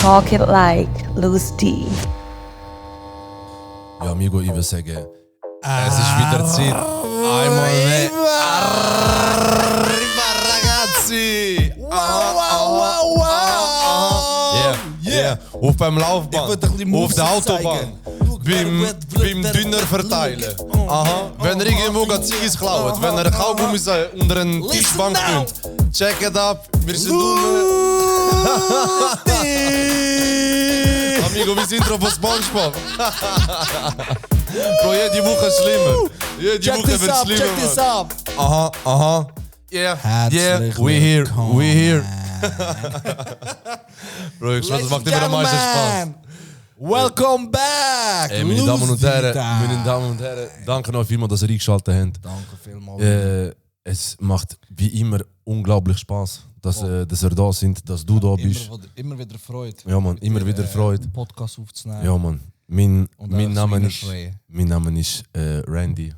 Talk It Like Louis D. Ja, amigo, ich würde sagen, es ist wieder Zeit. Einmal mehr. Arriba, ragazzi! Yeah. Auf beim Laufband, auf der Autobahn, beim Dünner verteilen. Aha. Wenn ihr irgendwo Ziggis klaut, wenn ihr Kaugummis unter einen Tischbank könnt, check it up, wir sind Amigo, wir sind drauf von SpongeBob. Bro, jede Woche ist schlimmer. Jede Woche wird schlimmer. Check this up. Aha. Yeah, Herzlich we here. willkommen. Bro, ich schwör, das macht immer am meisten Spaß. Welcome back! Ey, meine Damen und Herren, danke euch vielmals, dass ihr eingeschaltet habt. Danke vielmals. Es macht wie immer unglaublich Spaß, dass ihr da sind, dass du da bist. Immer wieder Freude. Ja, man, immer wieder Freude. Einen Podcast aufzunehmen. Ja, man. Mein Name ist Randy.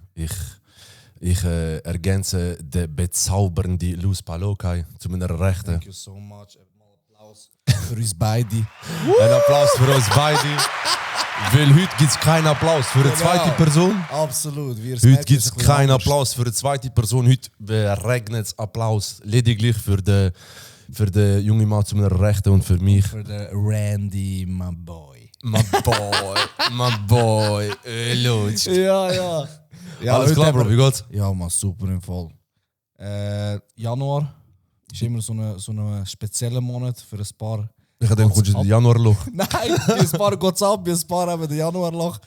Ich ergänze den bezaubernden Luz Palokai zu meiner Rechten. Thank you so much. Mal Applaus für uns beide. Ein Applaus für uns beide. Weil heute gibt es keinen Applaus für eine zweite Person. Absolut. Heute gibt es keinen Applaus für eine zweite Person. Heute regnet es Applaus lediglich für den jungen Mann zu meiner Rechten und für mich. Für den Randy, my boy. My boy. Lutsch. Ja. Alles klar, Bro, wie geht's? Ja, man, super im Fall. Januar ist immer so ein spezieller Monat für ein paar. Ich hätte gedacht, du Januarloch. Nein, bei ein paar geht es ab, bei ein paar haben den Januarloch.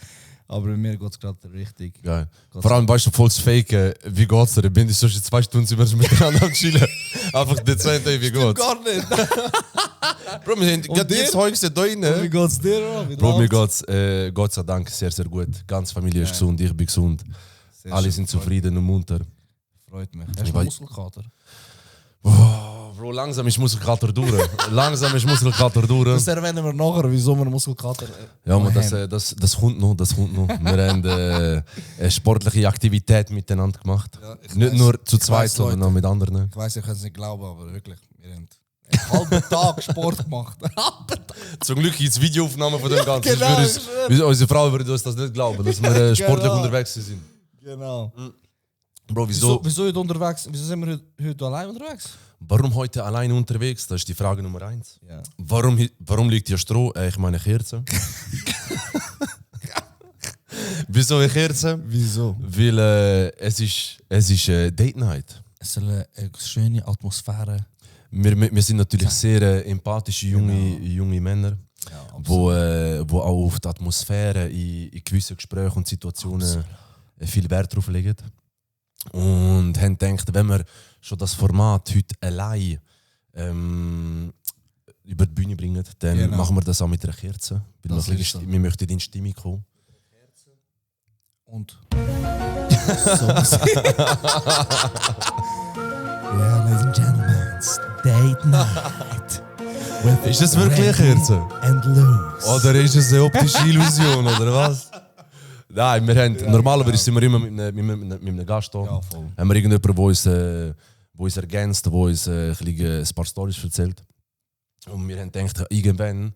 Aber bei mir geht es gerade richtig. Geil. Vor allem, weißt du, voll zu faken, wie geht's dir? Ich bin so schon 2 Stunden sind wir miteinander am Chillen. Einfach dezent, wie geht's? Gar nicht. Bro, wir sind gerade jetzt heute da rein. Wie geht's dir, Bro? Bro, mir geht's, Gott sei Dank, sehr, sehr gut. Die ganze Familie ist gesund, ich bin gesund. Sehr Alle schön, sind zufrieden und munter. Freut mich. Hast du einen Muskelkater? Bro, langsam ist Muskelkater durch. Das erwähnen wir nachher, wieso wir Muskelkater Ja, man, das kommt noch. Wir haben eine sportliche Aktivität miteinander gemacht. Ja, ich Nicht weiss, nur zu ich zweit, weiss, sondern Leute. auch mit anderen. Ich weiss, ich kann es nicht glauben, aber wirklich, wir haben einen halben Tag Sport gemacht. Zum Glück gibt es Videoaufnahmen von dem Ganzen. Genau, Unsere Frau würde uns das nicht glauben, dass wir sportlich Genau. unterwegs sind. Genau. Bro, Wieso sind wir heute allein unterwegs? Warum heute alleine unterwegs? Das ist die Frage Nummer 1. Ja. Warum liegt hier Stroh? Ich meine Kerze. Wieso eine Kerze? Wieso? Weil es ist Date Night. Es soll eine schöne Atmosphäre. Wir sind natürlich sehr empathische junge Männer, Ja, wo auch auf die Atmosphäre in gewissen Gesprächen und Situationen viel Wert drauf legen. Und haben gedacht, wenn wir schon das Format heute allein über die Bühne bringen, dann machen wir das auch mit einer Kerze. Weil Das ist so. wir möchten in Stimmung kommen. Und? So. Ja, ladies and gentlemen, it's Date Night. Ist das wirklich eine Kerze? And Luz. Oder ist es eine optische Illusion, oder was? Nein, normalerweise sind wir immer mit einem Gast da. Ja, voll. Haben wir irgendjemanden, der uns ergänzt, der uns ein paar Storys erzählt. Und wir haben gedacht, irgendwann.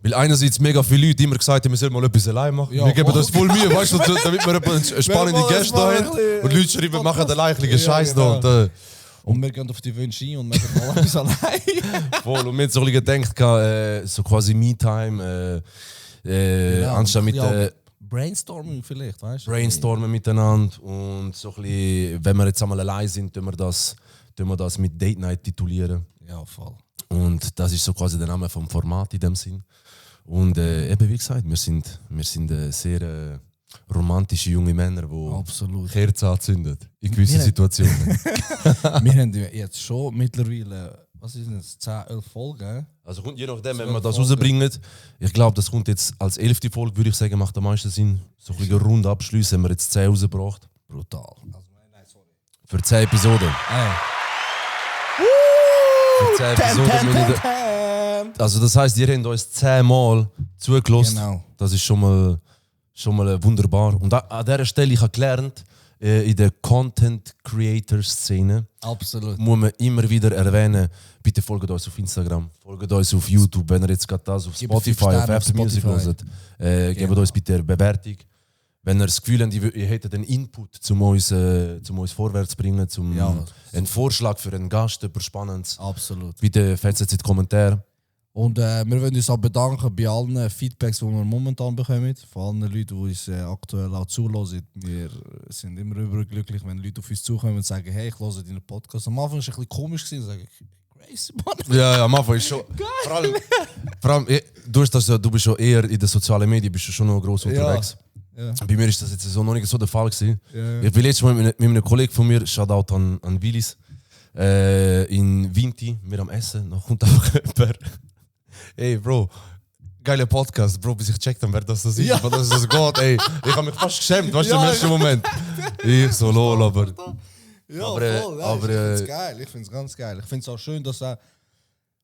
Weil einerseits mega viele Leute immer gesagt haben, wir sollen mal etwas allein machen. Ja, wir geben voll. das voll Mühe, weißt du, damit wir eine spannende Gäste da haben. Und Leute schreiben, machen allein einen Scheiß da. genau. Und wir gehen auf die Wünsche ein und machen mal etwas allein. Voll. Und wir haben so ein bisschen gedacht, so quasi Me-Time, anstatt mit Brainstorming vielleicht, weißt du? Brainstormen miteinander. Und so ein bisschen, wenn wir jetzt einmal allein sind, tun wir das mit Date Night titulieren. Ja, voll. Und das ist so quasi der Name vom Format in dem Sinn. Und eben wie gesagt, wir sind sehr romantische junge Männer, die Absolut. Kerzen anzünden in gewissen Wir- Situationen. Wir haben jetzt schon mittlerweile, was ist das, 10, 11 Folgen? Also kommt je nachdem, wenn 12 wir das Folgen. rausbringen, ich glaube, das kommt jetzt als 11. Folge, würde ich sagen, macht am meisten Sinn. So ein bisschen rund abschließen, haben wir jetzt 10 rausgebracht. Brutal. Also, nein, sorry. Für 10 Episoden. Für 10 Episoden. Also das heisst, ihr habt uns 10 Mal zugelassen. Genau. Das ist schon mal wunderbar. Und an dieser Stelle, ich habe gelernt, in der Content-Creator-Szene. Absolut. Muss man immer wieder erwähnen, bitte folgt uns auf Instagram, folgt uns auf YouTube, wenn ihr jetzt gerade das auf Gebt Spotify, 5 auf Sterne Apple auf Music Spotify. hört. Gebt uns bitte eine Bewertung. Wenn ihr das Gefühl habt, ihr hättet einen Input, um uns vorwärts zu bringen, einen Vorschlag für einen Gast, etwas Spannendes, Absolut. bitte fetzt es in die Kommentare. Und wir wollen uns auch bedanken bei allen Feedbacks, die wir momentan bekommen. Von allen Leuten, die uns aktuell auch zuhören. Wir sind immer überglücklich, wenn Leute auf uns zukommen und sagen, hey, ich höre deinen Podcast. Am Anfang war es ein bisschen komisch, zu sagen, crazy, Mann. Ja, am Anfang ist schon. Vor allem du bist schon eher in den sozialen Medien, bist du schon noch gross unterwegs. Ja. Bei mir ist das jetzt so noch nicht so der Fall gewesen. Ja. Ich bin letztes Mal mit einem Kollegen von mir, Shoutout an Willis, in Vinti, wir am Essen, noch kommt einfach jemand. Hey Bro, geiler Podcast, Bro, bis ich gecheckt habe, wer das ist, Ja. dass das geht, ey. Ich habe mich fast geschämt, weißt du, im ersten Moment. Ich so, lol, aber... Ja, Aber, voll. aber, ich finde es geil. Ich finde es ganz geil. Ich finde es auch schön, dass weißt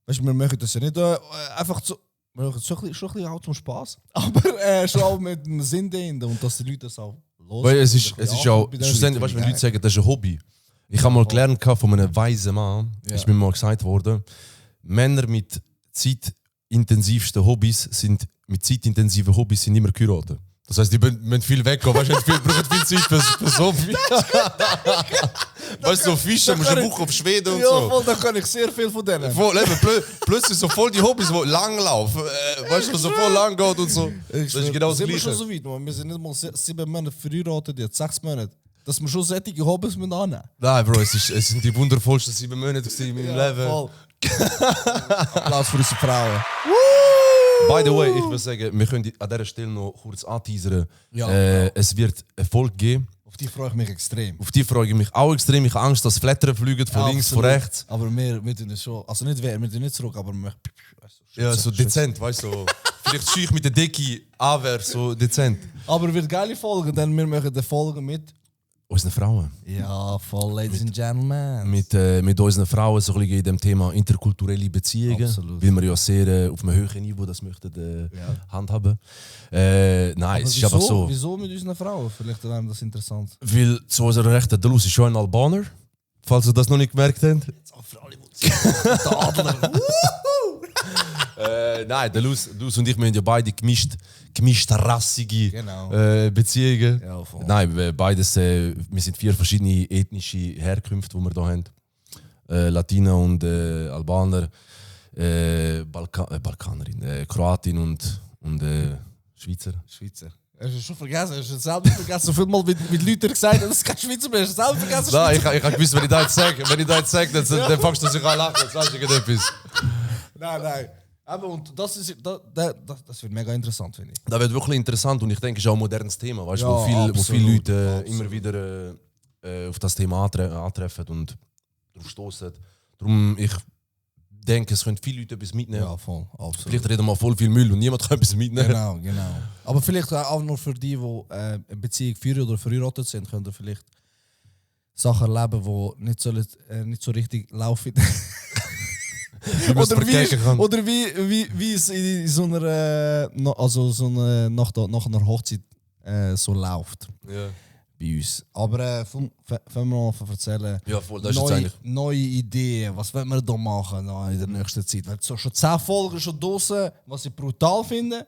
du, wir machen das ja nicht einfach so. Wir machen es schon ein bisschen auch zum Spaß. Aber schon auch mit einem Sinn dahinter und dass die Leute das auch los. Weil es ist auch, schlussendlich, weißt du, wenn Leute sagen, das ist ein Hobby. Ich habe mal gelernt von einem weisen Mann, ist mir mal gesagt worden, Männer mit zeitintensivsten Hobbys sind immer geheiratet. Das heisst, die müssen viel weggehen, weißt du, die brauchen viel Zeit für so viel. Weißt du, so Fischen, musst eine Woche auf Schweden und ja, so. voll, da kann ich sehr viel von denen. Voll, plötzlich so voll die Hobbys, die lang laufen. Weißt du, so voll lang geht und so. Das ist genau das sind wir Gleiche. schon so weit, man. Wir sind nicht mal 7 Monate verheiratet, jetzt 6 Monate. Dass wir schon solche Hobbys mit annehmen. Nein, Bro, es sind die wundervollsten 7 Monate in meinem Leben. Voll. Applaus für unsere Frauen. By the way, ich würde sagen, wir können an dieser Stelle noch kurz anteasern. Ja. Es wird Erfolg geben. Auf die freue ich mich extrem. Auf die freue ich mich auch extrem. Ich habe Angst, dass Flattern fliegen von links, von absolut. rechts. Aber wir tun das schon. Also nicht wir tun nicht zurück, aber wir. Ja, so dezent, weißt du. So. Vielleicht schüch mit der Decke anwehr, so dezent. Aber wird geile Folgen, denn wir machen die Folgen mit. Unsere Frauen. Ja, voll, Ladies and Gentlemen. Mit unseren Frauen so ein bisschen in dem Thema interkulturelle Beziehungen. Absolut. Weil wir ja sehr auf einem höheren Niveau das möchten handhaben. Nein, Aber es ist einfach so. Wieso mit unseren Frauen? Vielleicht wäre das interessant. Weil zu unserer Rechten, der Luz ist schon ein Albaner. Falls ihr das noch nicht gemerkt habt. Für alle, die der Adler. Nein, der Luz und ich haben ja beide gemischt-rassige Genau. Beziehungen. Ja, voll. Nein, beides, wir sind 4 verschiedene ethnische Herkünfte, die wir hier haben. Latina und Albaner, Balkanerin, Kroatin und Schweizer. Schweizer. Hast du schon vergessen? Hast du selber vergessen? So viel Mal mit Leuten gesagt, dass du kein Schweizer bist. Hast du selber vergessen? Nein, ich habe gewusst, wenn ich das jetzt sage, dann fängst du sich an lachen. Jetzt weißt du irgendetwas. Nein. Aber und das wird mega interessant, finde ich. Das wird wirklich interessant und ich denke, es ist auch ein modernes Thema, weißt, Ja, wo viele Leute absolut. immer wieder auf das Thema antreffen und darauf stoßen. Darum, ich denke, es können viele Leute etwas mitnehmen. Ja, voll, absolut. Vielleicht reden wir voll viel Müll und niemand kann etwas mitnehmen. Genau. Aber vielleicht auch nur für die eine Beziehung führen oder verheiratet sind, können vielleicht Sachen erleben, die nicht so richtig laufen. Oder wie es in so einer, nach einer Hochzeit so läuft Ja. bei uns. Aber fangen wir mal an erzählen. Ja, voll, das ist jetzt eigentlich. Neue Ideen, was wollen wir da machen in der nächsten Zeit? Wir haben so schon 10 Folgen schon draussen, was ich brutal finde.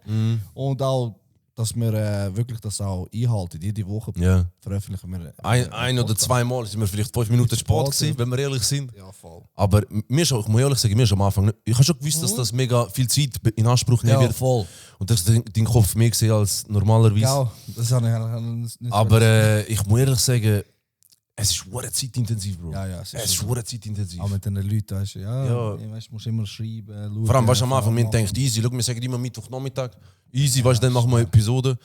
Und auch, dass wir wirklich das auch einhalten. Jede Woche Ja. veröffentlichen wir. Ein oder zweimal sind wir vielleicht 5 Minuten Sport gewesen, wenn wir ehrlich sind. Ja, voll. Aber ich muss ehrlich sagen, mir schon am Anfang, ich habe schon gewusst, dass das mega viel Zeit in Anspruch nehmen Ja, wird. voll. Und das ist dein Kopf mehr gesehen als normalerweise. Ja, das habe ich eigentlich nicht. Aber ich muss ehrlich sagen, es ist hure zeitintensiv, Bro. Ja, es Es ist hure zeitintensiv. auch mit den Leuten, weißt du, Ja. weißt, du musst immer schreiben. Schauen, Vor allem, weißt du, am Anfang, wir denken easy, schau, wir sagen immer Mittwochnachmittag, easy, weißt du, dann machen wir eine Episode.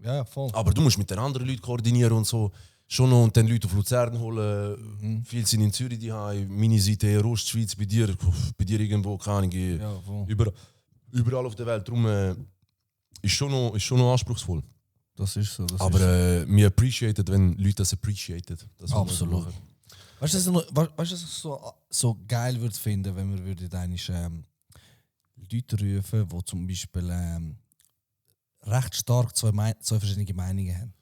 Ja, voll. Aber du musst mit den anderen Leuten koordinieren und so. Schon noch und dann Leute auf Luzern holen. Viele sind in Zürich, die haben meine Seite eher Ostschweiz, bei dir irgendwo, keine Ahnung, Ja, voll. überall auf der Welt. Darum ist schon noch anspruchsruhsvoll. Das ist so. Aber wir appreciated, wenn Leute das appreciated. Das wollen wir Absolut. machen. Weißt du, was ich so geil würde finden, wenn wir Leute rufen, die zum Beispiel recht stark zwei verschiedene Meinungen haben.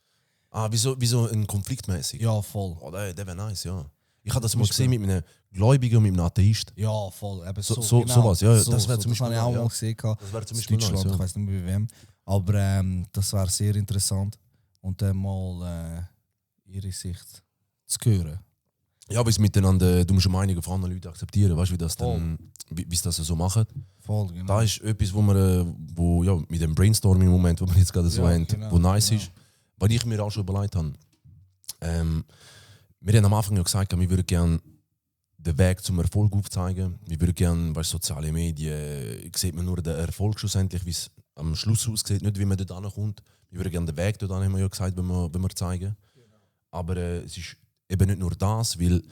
wie so ein konfliktmäßig. Ja, voll. Oh, der wäre nice, ja. Ich habe das mal gesehen mit einem Gläubigen und mit einem Atheist. Ja, voll. Eben So- genau. sowas, ja, das das wäre zum Beispiel habe ich auch ja. mal gesehen. Das wäre zum in Beispiel Deutschland, nice, ich ja. weiß nicht mehr bei wem. Aber das wäre sehr interessant. Und dann mal ihre Sicht zu hören. Ja, aber es miteinander, du musst eine Meinung von anderen Leuten akzeptieren, weißt du, wie das dann, wie sie das so machen. Voll, genau. Da ist etwas, wo ja, mit dem Brainstorming-Moment, wo wir jetzt gerade so Ja, haben, genau, wo nice genau. ist, weil ich mir auch schon überlegt habe. Wir haben am Anfang ja gesagt, wir würden gerne den Weg zum Erfolg aufzeigen. Wir würden gerne, bei sozialen Medien sieht man nur den Erfolg schlussendlich, wie es am Schluss aussieht, nicht wie man dort ankommt. Wir würden gerne den Weg dort an, haben wir ja gesagt, wenn wir zeigen. Aber es ist eben nicht nur das, weil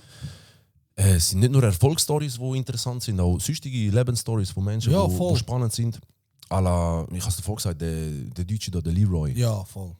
es sind nicht nur Erfolgsstories, die interessant sind, auch sonstige Lebensstories von Menschen, Ja, die voll. spannend sind. À la, ich habe es davor gesagt, der Deutsche da, der Leroy. Ja, voll.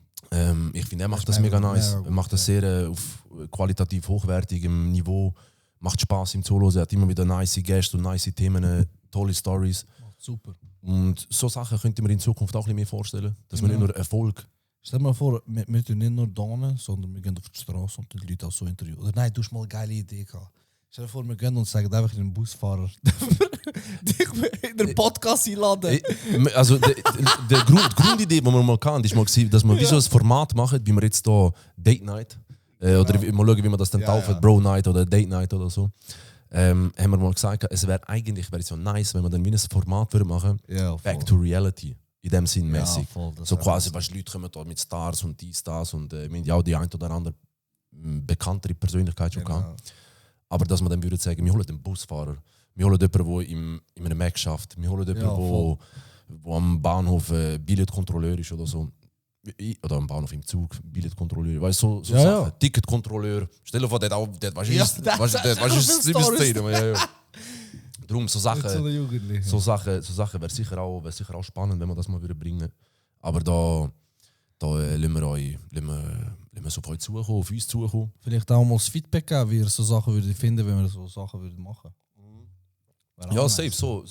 Ich finde, er macht das ist mega mega- nice. mega Er gut, macht das sehr auf qualitativ hochwertigem Niveau. Macht Spaß im Zuhören. Er hat immer wieder nice Gäste und nice Themen, tolle Stories. Super. Und so Sachen könnte man in Zukunft auch ein bisschen mehr vorstellen. Dass man Genau. nicht nur Erfolg. Stell dir mal vor, wir tun nicht nur da, sondern wir gehen auf die Straße und die Leute auch so interviewen. Oder nein, du hast mal eine geile Idee gehabt. Stell dir vor, wir gehen und sagen einfach einem Busfahrer, dich in den Podcast einladen. Also, die Grundidee, die wir mal hatten, ist mal, dass wir wie so ein Format machen, wie wir jetzt hier Date Night. Oder mal schauen, wie man das dann taufen, Bro Night oder Date Night oder so. Haben wir mal gesagt, es wäre so nice, wenn wir dann wie ein Format würden machen, Ja, voll. Back to Reality. In dem Sinn mäßig. voll, das So wär quasi, nice. weißt, Leute kommen da mit Stars und die Stars und wir haben ja auch die ein oder andere bekanntere Persönlichkeit schon gehabt. Genau. Aber dass man dann würde sagen, wir holen den Busfahrer, wir holen jemanden, der in einem Mac schafft, wir holen jemanden, voll. der am Bahnhof Billetkontrolleur ist oder so. Oder am Bahnhof im Zug, Billetkontrolleur, weißt du, so Ja, Sachen. ja. Ticketkontrolleur. Stell dir vor, der weißt du, Ja, ist das weißt hat du, schon ist viele Liebesszene. Ja. Darum, so Mit so Sachen. einer Jugendlichen. So Sachen wäre sicher auch spannend, wenn wir das mal bringen würden. Aber da lassen wir so auf euch zukommen, auf uns zukommen. Vielleicht auch mal das Feedback geben, wie ihr so Sachen würdet finden, wenn wir so Sachen würden machen. Wäre auch Ja, nice. safe, so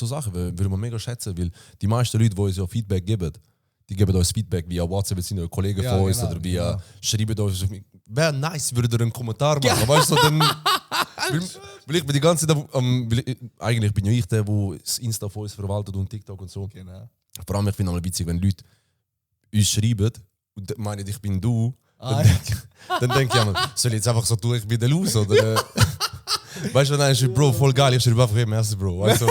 Sachen würden wir mega schätzen, weil die meisten Leute, die uns ja Feedback geben, die geben uns Feedback via WhatsApp, jetzt sind Kollegen Ja, von uns genau, oder via genau. schreiben uns. Wäre nice, würde ihr einen Kommentar machen. Weißt du, so dann. Weil ich bin die ganze Zeit eigentlich bin ja ich der das Insta von uns verwaltet und TikTok und so. Genau. Vor allem, ich finde es witzig, wenn Leute uns schreiben und meinen, ich bin du, Ah, dann denke ich, ja, soll ich jetzt einfach so tun, ich bin der Los, oder? Weißt du, dann ist Bro, voll geil, ich schreibe einfach, hey, merci, Bro. Weißt du?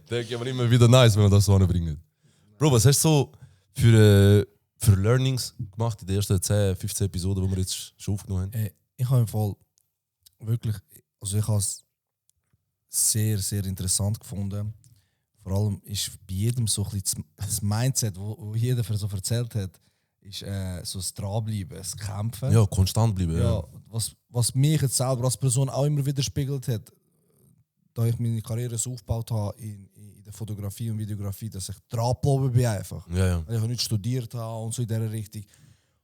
Denke ich aber immer wieder nice, wenn wir das so anbringen. Bro, was hast du so für Learnings gemacht in den ersten 10, 15 Episoden, die wir jetzt schon aufgenommen haben? Ich habe im Fall wirklich, also ich habe es sehr, sehr interessant gefunden. Vor allem ist bei jedem so ein bisschen das Mindset, wo jeder so erzählt hat, ist so das Dranbleiben, das Kämpfen. Ja, konstant bleiben. Ja, was mich jetzt selber als Person auch immer widerspiegelt hat, da ich meine Karriere so aufgebaut habe in der Fotografie und Videografie, dass ich dran geblieben bin einfach. Ja. Weil ich auch nicht studiert habe und so in dieser Richtung.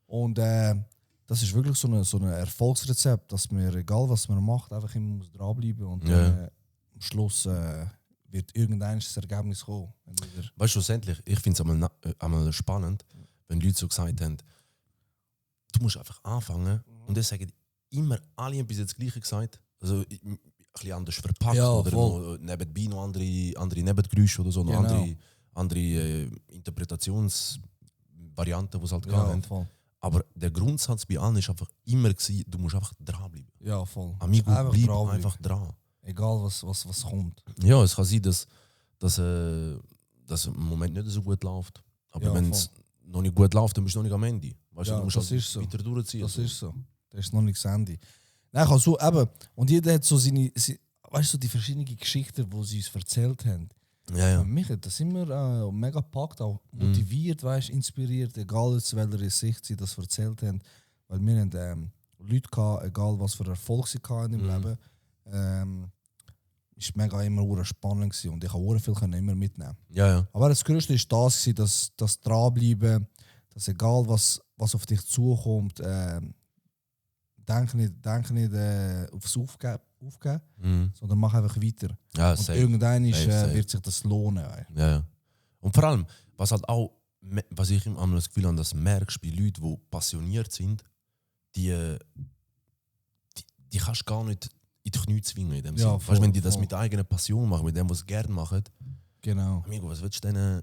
Und das ist wirklich so ein Erfolgsrezept, dass man, egal was man macht, einfach immer muss dranbleiben und Ja. am Schluss wird irgendein das Ergebnis kommen. Wenn du wieder- Weißt du, schlussendlich, ich finde es einmal spannend, wenn Leute so gesagt haben, du musst einfach anfangen. Und das sagen immer alle bis jetzt das Gleiche gesagt. Also ein bisschen anders verpackt Ja, oder voll. noch nebenbei noch andere Nebengeräusche oder so, noch Genau. andere Interpretationsvarianten, die es halt Ja, gehabt haben. voll. Aber der Grundsatz bei allen ist einfach immer gewesen, du musst einfach dranbleiben. Ja, voll. Amigo, Einfach bleib dranbleiben. einfach dran. Egal was kommt. Ja, es kann sein, dass im Moment nicht so gut läuft. Aber Ja, wenn es noch nicht gut läuft, dann bist du noch nicht am Ende. Weißt du, Ja, du musst das halt ist so. weiter durchziehen. Das ist so. Das ist noch nicht das Ende. Nein, ich habe so eben. Und jeder hat so weißt du, die verschiedenen Geschichten, die sie uns erzählt haben. Ja. Und mich hat das immer mega gepackt, auch motiviert, weißt, inspiriert, egal aus welcher Sicht sie das erzählt haben. Weil wir haben Leute gehabt, egal was für Erfolg sie hatten im Leben, ist mega immer spannend gewesen und ich konnte viel immer mitnehmen. Ja. Aber das Größte ist das gewesen, dass dranbleiben, dass egal was auf dich zukommt, denk nicht aufs Aufgeben, sondern mach einfach weiter. Ja, Und safe. irgendwann Safe. wird sich das lohnen. Ja. Und vor allem, was halt auch was ich immer das Gefühl habe, dass du merkst bei Leuten, die passioniert sind, die kannst du gar nicht in die Knie zwingen in dem Ja, Sinn. voll, Weißt, wenn die das voll. mit der eigenen Passion machen, mit dem, was sie gerne machen, Genau. Amigo, was willst du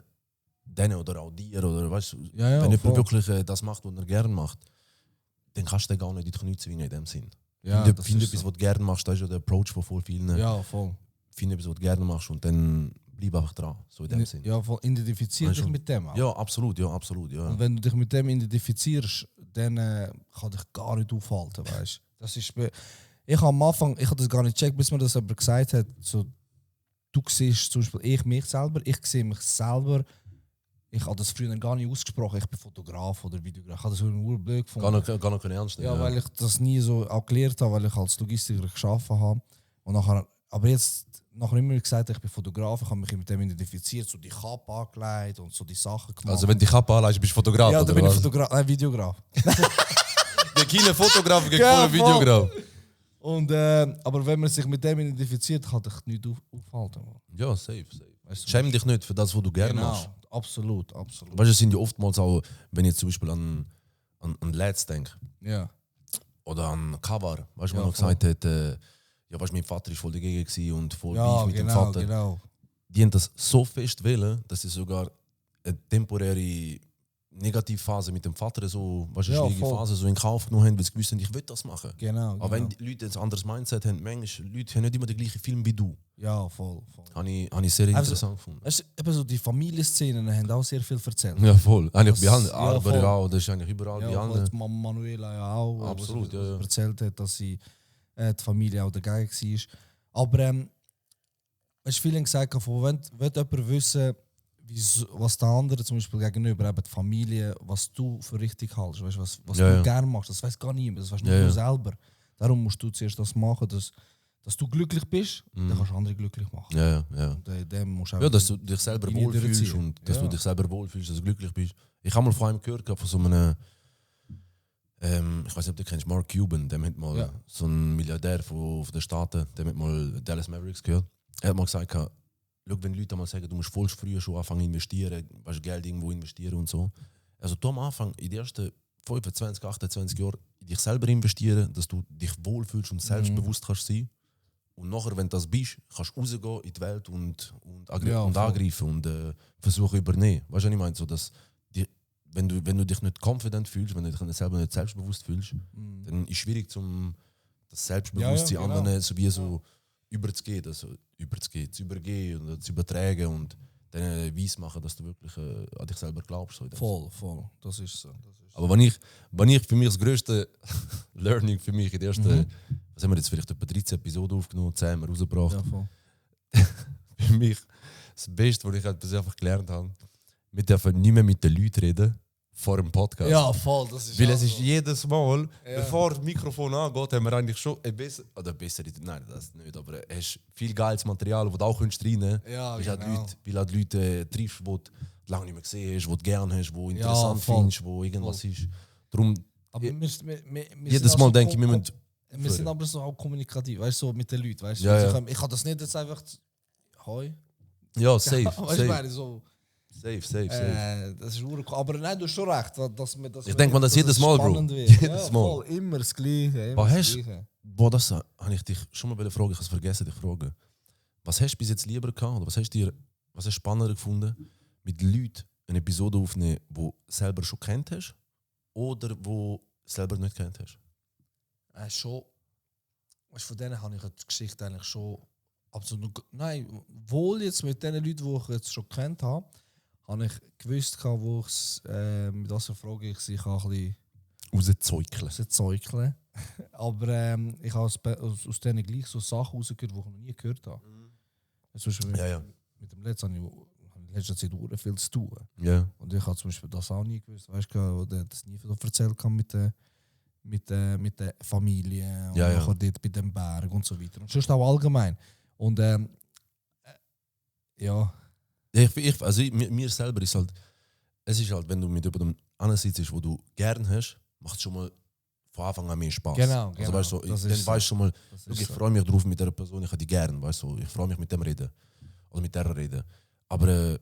denen oder auch dir, oder weißt, Ja, wenn voll. jemand wirklich das macht, was er gerne macht, dann kannst du den gar nicht in die Knie zwingen in dem Sinn. Ja, Find das etwas, ist so. was du gerne machst, das ist ja der Approach von voll vielen. Ja, voll. Find etwas, was du gerne machst und dann bleib einfach dran, so in dem Sinn. Ja, voll. Identifizier Weißt dich du? mit dem auch. Ja, absolut, ja, absolut, ja. Und wenn du dich mit dem identifizierst, dann kann dich gar nicht aufhalten, weißt das ist ich habe am Anfang, ich habe das gar nicht gecheckt, bis mir das jemand gesagt hat, so, du siehst zum Beispiel ich mich selber, ich sehe mich selber, ich habe das früher gar nicht ausgesprochen, ich bin Fotograf oder Videograf, ich habe das so blöd gefunden. Gar nicht ernst nehmen. Ja, weil ich das nie so auch gelernt habe, weil ich als Logistiker gearbeitet habe. Und nachher, aber jetzt nachher immer gesagt, ich bin Fotograf, ich habe mich mit dem identifiziert, so die Kappe angelegt und so die Sachen gemacht. Also wenn du die Kappe anlegst, bist du Fotograf, ja, oder dann bin ich was? Videograf. Der keine Fotograf gegen Ja, voll Videograf. Und, aber wenn man sich mit dem identifiziert, kann dich nicht aufhalten. Ja, safe. Weißt du, Schäm dich nicht für das, was du gerne genau, machst. absolut. Weißt du, es sind ja oftmals auch, wenn ich zum Beispiel an Lads denke, Ja, oder an Cover, weißt du, Ja, wo man voll. gesagt hat, ja, weißt du, mein Vater ist voll dagegen gewesen und voll ja Beef mit dem genau, Vater. genau. Die haben das so fest wollen, dass sie sogar eine temporäre Negativphase mit dem Vater, so, weißt du, Ja, eine schwierige voll. Phase so in Kauf genommen haben, weil sie gewusst haben, ich will das machen. Genau, Aber wenn die Leute ein anderes Mindset haben, manchmal Leute haben nicht immer den gleichen Film wie du. ja, voll. Habe ich sehr interessant gefunden. Weißt du, eben so die Familienszenen haben auch sehr viel erzählt. Ja, voll. Eigentlich bei Das- allen. ja, Aber voll. ja, das ist eigentlich überall bei Ja, allen. die Mama Manuela ja auch, wo Absolut, sie, ja, ja. erzählt hat, dass sie die Familie auch dagegen war. Aber es viele haben gesagt, wenn jemand wissen, was der andere zum Beispiel gegenüber eben die Familie, was du für richtig hältst, weißt, was Ja, du ja. gerne machst, das weiß gar niemand, das weißt nur Ja, du ja. selber. Darum musst du zuerst das machen, dass du glücklich bist, dann kannst du andere glücklich machen. Ja, ja. Und dem musst du auch Ja, dass du dich selber Linie wohlfühlst durchziehen. und dass Ja. du dich selber wohlfühlst, dass du glücklich bist. Ich habe mal von einem gehört, von so einem, ich weiß nicht, ob du kennst, Mark Cuban, der hat mal, Ja. so ein Milliardär von den Staaten, der hat mal Dallas Mavericks gehört. Er hat mal gesagt, schau, wenn Leute mal sagen, du musst voll früh schon anfangen zu investieren, weißt, Geld irgendwo investieren und so. Also du am Anfang, in den ersten 25, 28 Jahren, in dich selber investieren, dass du dich wohlfühlst und selbstbewusst kannst sein. Und nachher, wenn du das bist, kannst du rausgehen in die Welt und Ja, voll. angreifen und versuchen übernehmen. Weißt du, was ich meine? So, dass wenn du dich nicht confident fühlst, wenn du dich selber nicht selbstbewusst fühlst, dann ist es schwierig, das Selbstbewusstsein Ja, genau. anderen so überzugehen, also zu übergehen oder zu übertragen und dann weiss machen, dass du wirklich an dich selber glaubst. So in dem voll, das ist so. aber wenn ich für mich das grösste Learning für mich in der ersten, was haben wir jetzt vielleicht etwa 13 Episoden aufgenommen, 10 haben wir rausgebracht. Ja, voll. Für mich das Beste, was ich halt bis einfach gelernt habe, wir dürfen nicht mehr mit den Leuten reden vor dem Podcast. Ja, voll, das ist Weil auch es ist so. jedes Mal, Ja. bevor das Mikrofon angeht, haben wir eigentlich schon ein besser, nein, das nicht, aber es ist viel geiles Material, das du auch reinnehmen kannst. Ja, Weil genau. du halt Leute triffst, die du lange nicht mehr gesehen hast, die du gerne hast, die du interessant voll. findest, wo irgendwas ist. Darum, Aber wir jedes sind auch Mal so denke ich, wir müssen... wir sind aber so auch kommunikativ, weißt du, so mit den Leuten, weißt du. Ja, Also ja. ich kann das nicht jetzt einfach. Hoi. Ja, safe, Weißt du, ich safe, meine, so. safe. Das ist urcool. Aber nein, du hast schon recht. Ich denke mal, das jedes Mal, Bro. Jedes Jedes Mal. Voll, immer das Gleiche. Immer Was das hast Gleiche. Boah, das habe ich dich schon mal fragen, ich habe es vergessen, dich fragen. Was hast du bis jetzt lieber gehabt, oder was hast du spannender gefunden, mit Leuten eine Episode aufnehmen, die du selber schon kennt hast, oder die du selber nicht kennt hast? Schon. Weißt, von denen habe ich die Geschichte eigentlich schon absolut. Nein, wohl jetzt mit den Leuten, die ich jetzt schon kennt habe, habe ich gewusst, wo ich mit was für Fragen ich sie ein bisschen Rauszeugeln. rauszeugeln. Aber ich habe aus denen gleich so Sachen rausgehört, die ich noch nie gehört habe. Zum Beispiel Ja. mit dem Letzten habe ich in letzter Zeit sehr viel zu tun. Ja. Und ich habe zum Beispiel das auch nie gewusst. Weißt du, der hat das nie erzählt mit der Familie und Ja, ja. nachher dort bei dem Berg und so weiter. Und sonst auch allgemein. Und ja. Mir selber ist halt, es ist halt, wenn du mit jemandem sitzt, wo du gern hast, macht es schon mal von Anfang an mehr Spaß. Genau, Also, weißt du, das dann ist so. weißt du schon mal, Das schau, ist ich so. freue mich drauf mit der Person, ich habe die gern, weißt du, ich freue mich mit dem reden. Oder mit der reden. Aber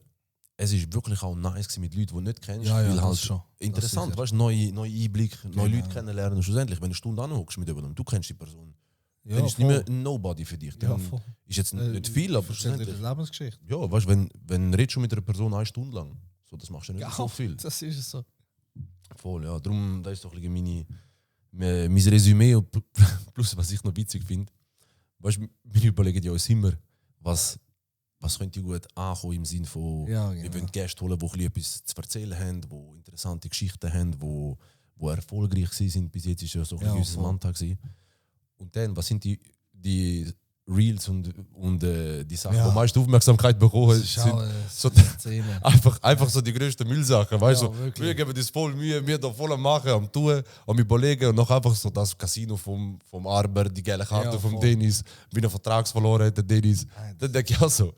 es ist wirklich auch nice gewesen mit Leuten, die du nicht kennst. Ja, weil das halt schon. interessant, Das weißt du, neue Einblick, neue Leute kennenlernen. Und schlussendlich, wenn du eine Stunde anhockst mit jemandem, du kennst die Person, Ja, dann ist es nicht mehr ein Nobody für dich. Dann Ja, voll. ist jetzt nicht viel, aber Erzähl dir schlussendlich. die Lebensgeschichte. Ja, weißt du, wenn redest du mit einer Person 1 Stunde lang, so, das machst du nicht so viel. Das ist es so. Voll, ja. Darum, das ist doch ein bisschen mein Resümee und plus, was ich noch witzig finde. Weißt du, wir überlegen ja uns immer, was könnte gut ankommen im Sinne von, Ja, wir genau. wollen Gäste holen, die etwas zu erzählen haben, die interessante Geschichten haben, die erfolgreich sind. Bis jetzt ist ja so ein bisschen unser voll. Mantra gewesen. Und dann, was sind die Reels und die Sachen, die meiste Aufmerksamkeit bekommen, Das ist auch so- Szene. einfach so die grössten Müllsachen. Weißt Ja, du, wirklich. wir geben uns voll Mühe, wir da voll am Machen, am Tun, am Überlegen und noch einfach so das Casino vom Arber, die geile Karte Ja, vom voll. Dennis, wie er Vertrags verloren hat, der Dennis. Nein, Dann denke ich auch so.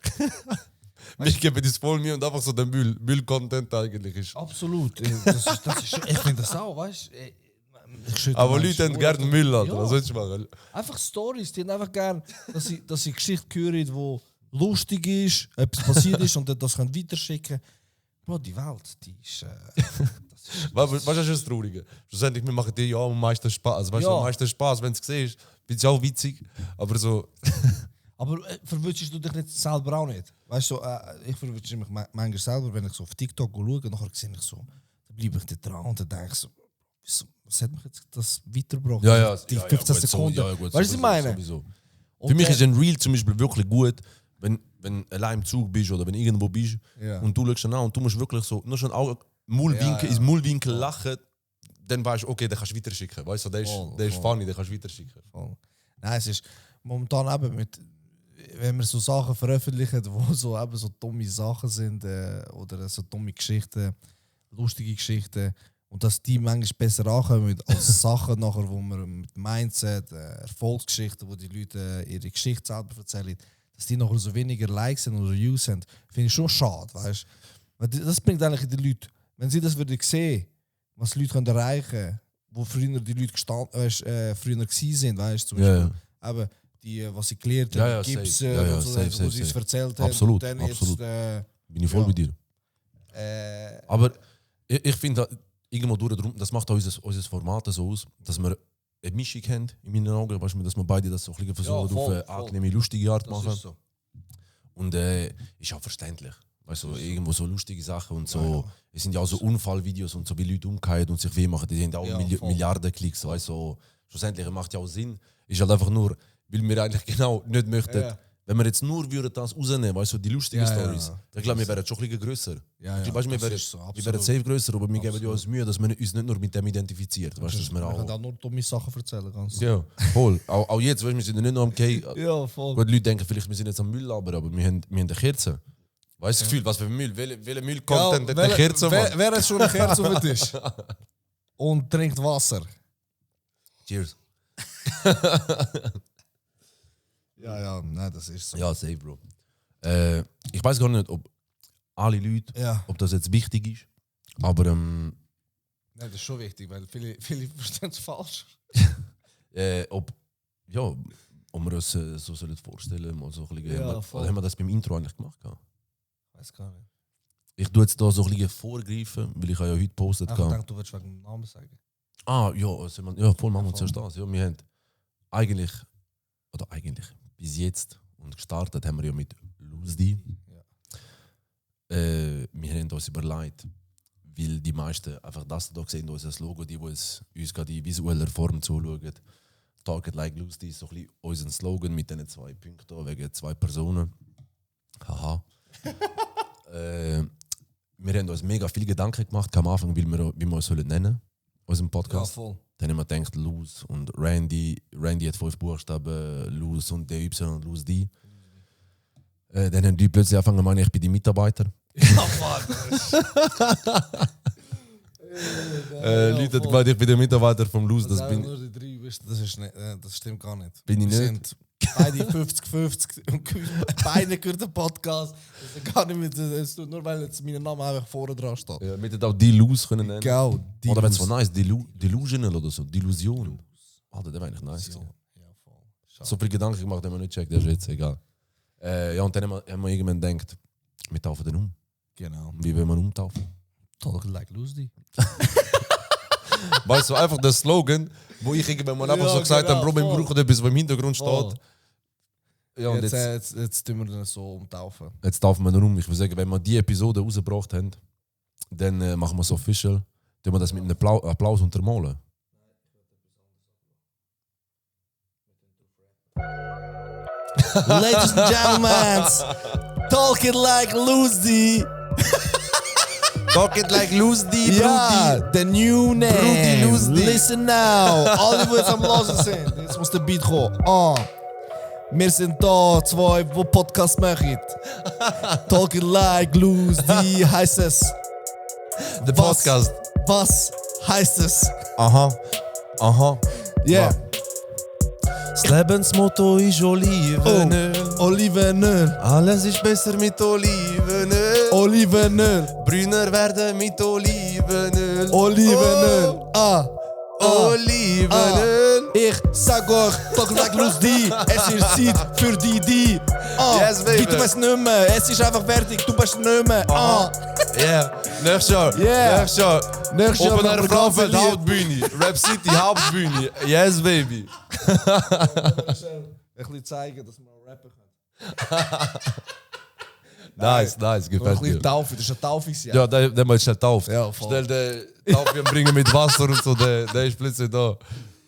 Wir geben uns voll Mühe und einfach so der Müll-Content eigentlich ist. Absolut. Das ist, ich finde das auch, weißt du? Aber Leute haben gerne Müll, Alter. Ja. Was sollst du machen? Einfach Stories, die haben einfach gerne, dass sie Geschichte hören, die lustig ist, etwas passiert ist und dann das können weiterschicken. Bro, die Welt, die ist. Was ist das Traurige? Schlussendlich, wir machen dir ja am meisten Spaß. Weißt du, Ja. am meisten Spaß, wenn du es siehst, finde ich auch witzig. Aber so. Aber verwünschst du dich nicht selber auch nicht? Weißt du, ich verwünsche mich manchmal selber, wenn ich so auf TikTok schaue, und nachher sehe ich so, dann bleibe ich da dran und dann denke ich so, was hat mich jetzt das weitergebracht? Die 15 Sekunden. Ja, gut, weißt du, was ich meine? sowieso. Und Für mich dann- ist ein Reel zum Beispiel wirklich gut, wenn du allein im Zug bist oder wenn du irgendwo bist Ja. und du schaust an und du musst wirklich so, nur schon auch Mullwinkel, ins Mullwinkel lachen, dann weißt du, okay, den kannst du weiterschicken. Weißt du, der ist funny, den kannst du weiterschicken. Voll. Nein, es ist momentan eben mit, wenn wir so Sachen veröffentlichen, wo so eben so dumme Sachen sind oder so dumme Geschichten, lustige Geschichten und dass die manchmal besser ankommen als Sachen nachher, wo wir mit Mindset, Erfolgsgeschichten, wo die Leute ihre Geschichte selber erzählen, dass die nachher so weniger Likes haben oder Views haben, finde ich schon schade, weißt? Weil das bringt eigentlich die Leute, wenn sie das würden sehen, was die Leute können erreichen können, wo früher die Leute früher gewesen sind, weißt du, zum Ja, Beispiel, eben die, was sie gelernt Ja, ja, haben, Gips safe. Ja, ja, und so, safe, wo sie es safe. erzählt haben. Absolut, und dann absolut. Jetzt, Bin ich voll Ja. bei dir. äh, Aber ich finde, irgendwo durch, das macht auch unser Format so aus, dass wir eine Mischung haben, in meinen Augen, weißt du, dass wir beide das so ein bisschen versuchen, voll, auf eine voll. angenehme, lustige Art zu das machen. ist so. Und ist auch verständlich. Weißt du, irgendwo so lustige Sachen und so. Es sind ja auch so Unfallvideos und so, wie Leute umgehen und sich weh machen. Die sind auch Ja, voll. Milliarden Klicks. Weißt du, so. Schlussendlich macht ja auch Sinn. Ist halt einfach nur, weil wir eigentlich genau nicht möchten, Ja. wenn wir jetzt nur würden das rausnehmen, weißt du, die lustigen Ja, Stories, ja. dann glaube ich, wir wären schon ein bisschen grösser. Ja, ja, Weißt du, wir das wären, ist so, wir absolut. wären safe grösser, aber wir geben ja Absolut. uns Mühe, dass man uns nicht nur mit dem identifiziert. Weißt du, dass wir Wir können auch. auch nur dumme Sachen erzählen. Ganz Ja, voll. Auch jetzt, weißt du, wir sind ja nicht nur am K. ja, voll. Gut, die Leute denken vielleicht, wir sind jetzt am Müll, aber wir haben eine Kerze. Weißt du, das Gefühl, was für Müll? Welcher Müll-Content hat eine Kerze, Mann? wer hat schon eine Kerze auf dem Tisch? Und trinkt Wasser. Cheers. Ja, nein, das ist so. Ja, safe, Bro. Ich weiß gar nicht, ob alle Leute, Ja. ob das jetzt wichtig ist, aber Nein, das ist schon wichtig, weil viele verstehen es falsch. ob wir uns so sollen vorstellen, mal so ein bisschen, Ja, oder voll. haben wir das beim Intro eigentlich gemacht? gehabt? Weiß gar nicht. Ich tue jetzt da so ein bisschen vorgreifen, weil ich habe ja heute gepostet. Ich gehabt. denke, du willst wegen dem Namen sagen. Voll machen wir zuerst das. Ja, wir haben eigentlich, bis jetzt und gestartet haben wir ja mit Luzdi. Wir haben uns überlegt, weil die meisten einfach das da sehen, unser Logo, die uns gerade in visueller Form zuschauen. Target Like Luzdi ist so ein bisschen unser Slogan mit diesen 2 Punkten wegen 2 Personen. Haha. Wir haben uns mega viel Gedanken gemacht am Anfang, wie wir uns nennen sollen, unseren Podcast. voll. Dann haben wir gedacht, Luz und Randy. Randy hat 5 Buchstaben, Luz und DY und Luz D. Dann haben die plötzlich angefangen zu meinen, ich bin die Mitarbeiter. Leute haben gemeint, ich bin der Mitarbeiter vom Luz. Das bin, nur die 3, das ist nicht, das stimmt gar nicht. Bin ich Wir nicht? sind beide 50-50 und beide gehört den Podcast. Das ist gar nicht mit, nur weil jetzt mein Name einfach vorne dran steht. ja, wir hätten auch die Luz können nennen. Genau, die Oder wenn es Luz. so nice, Delusional oder so, Delusion. Alter, der wäre eigentlich nice. gewesen. Ja, voll. Schade. So viel Gedanken gemacht, haben wir nicht gecheckt, das ist jetzt egal. Ja, und dann haben wir irgendwann gedacht, wir taufen den um. Genau. Wie will man umtaufen? Talk like Lucy. Weißt du, einfach der Slogan, wo ich irgendwann mal einfach so gesagt habe, Bro, wir brauchen etwas, was im Hintergrund steht. Ja, und jetzt tun wir dann so umtaufen. Jetzt darf man rum. Ich würde sagen, wenn wir die Episode rausgebracht haben, dann machen wir es official. Tun wir das mit einem Applaus untermalen. Ladies and gentlemen, talk it like Lucy. Talk it like Lucy, Ja, the new name. Brudi Lucy. Listen now. Alle, die jetzt am Losen sind. Jetzt muss der Beat kommen. Wir sind da, zwei, die Podcast machen. Talk it like Lucy heisst es. Der Podcast. Was heißt es? Aha. Yeah. Das Lebensmotto ist Olivenöl. Olivenöl. Alles ist besser mit Olivenöl. Olivenöl. Brüner werden mit Olivenöl. Olivenöl. Olivenöl. Ich sag euch, talk like Lucy. Es ist Zeit für die. Yes, baby. Du weißt nicht mehr. Es ist einfach fertig. Du bist nicht mehr. Yeah. Nächstes Jahr. Yeah. Nächstes Jahr. Nächstes Jahr Open Air machen wir ganz Frauenfeld viel Lied. Hauptbühne. Rap City Hauptbühne. Yes, baby. Ein bisschen zeigen, dass wir rappen können. Nice, Ein gefällt bisschen mir. Taufe, das ist eine Taufe. Ja, der mal schnell tauft. Ja, voll. Schnell den Taufe bringen mit Wasser und so, der ist plötzlich da.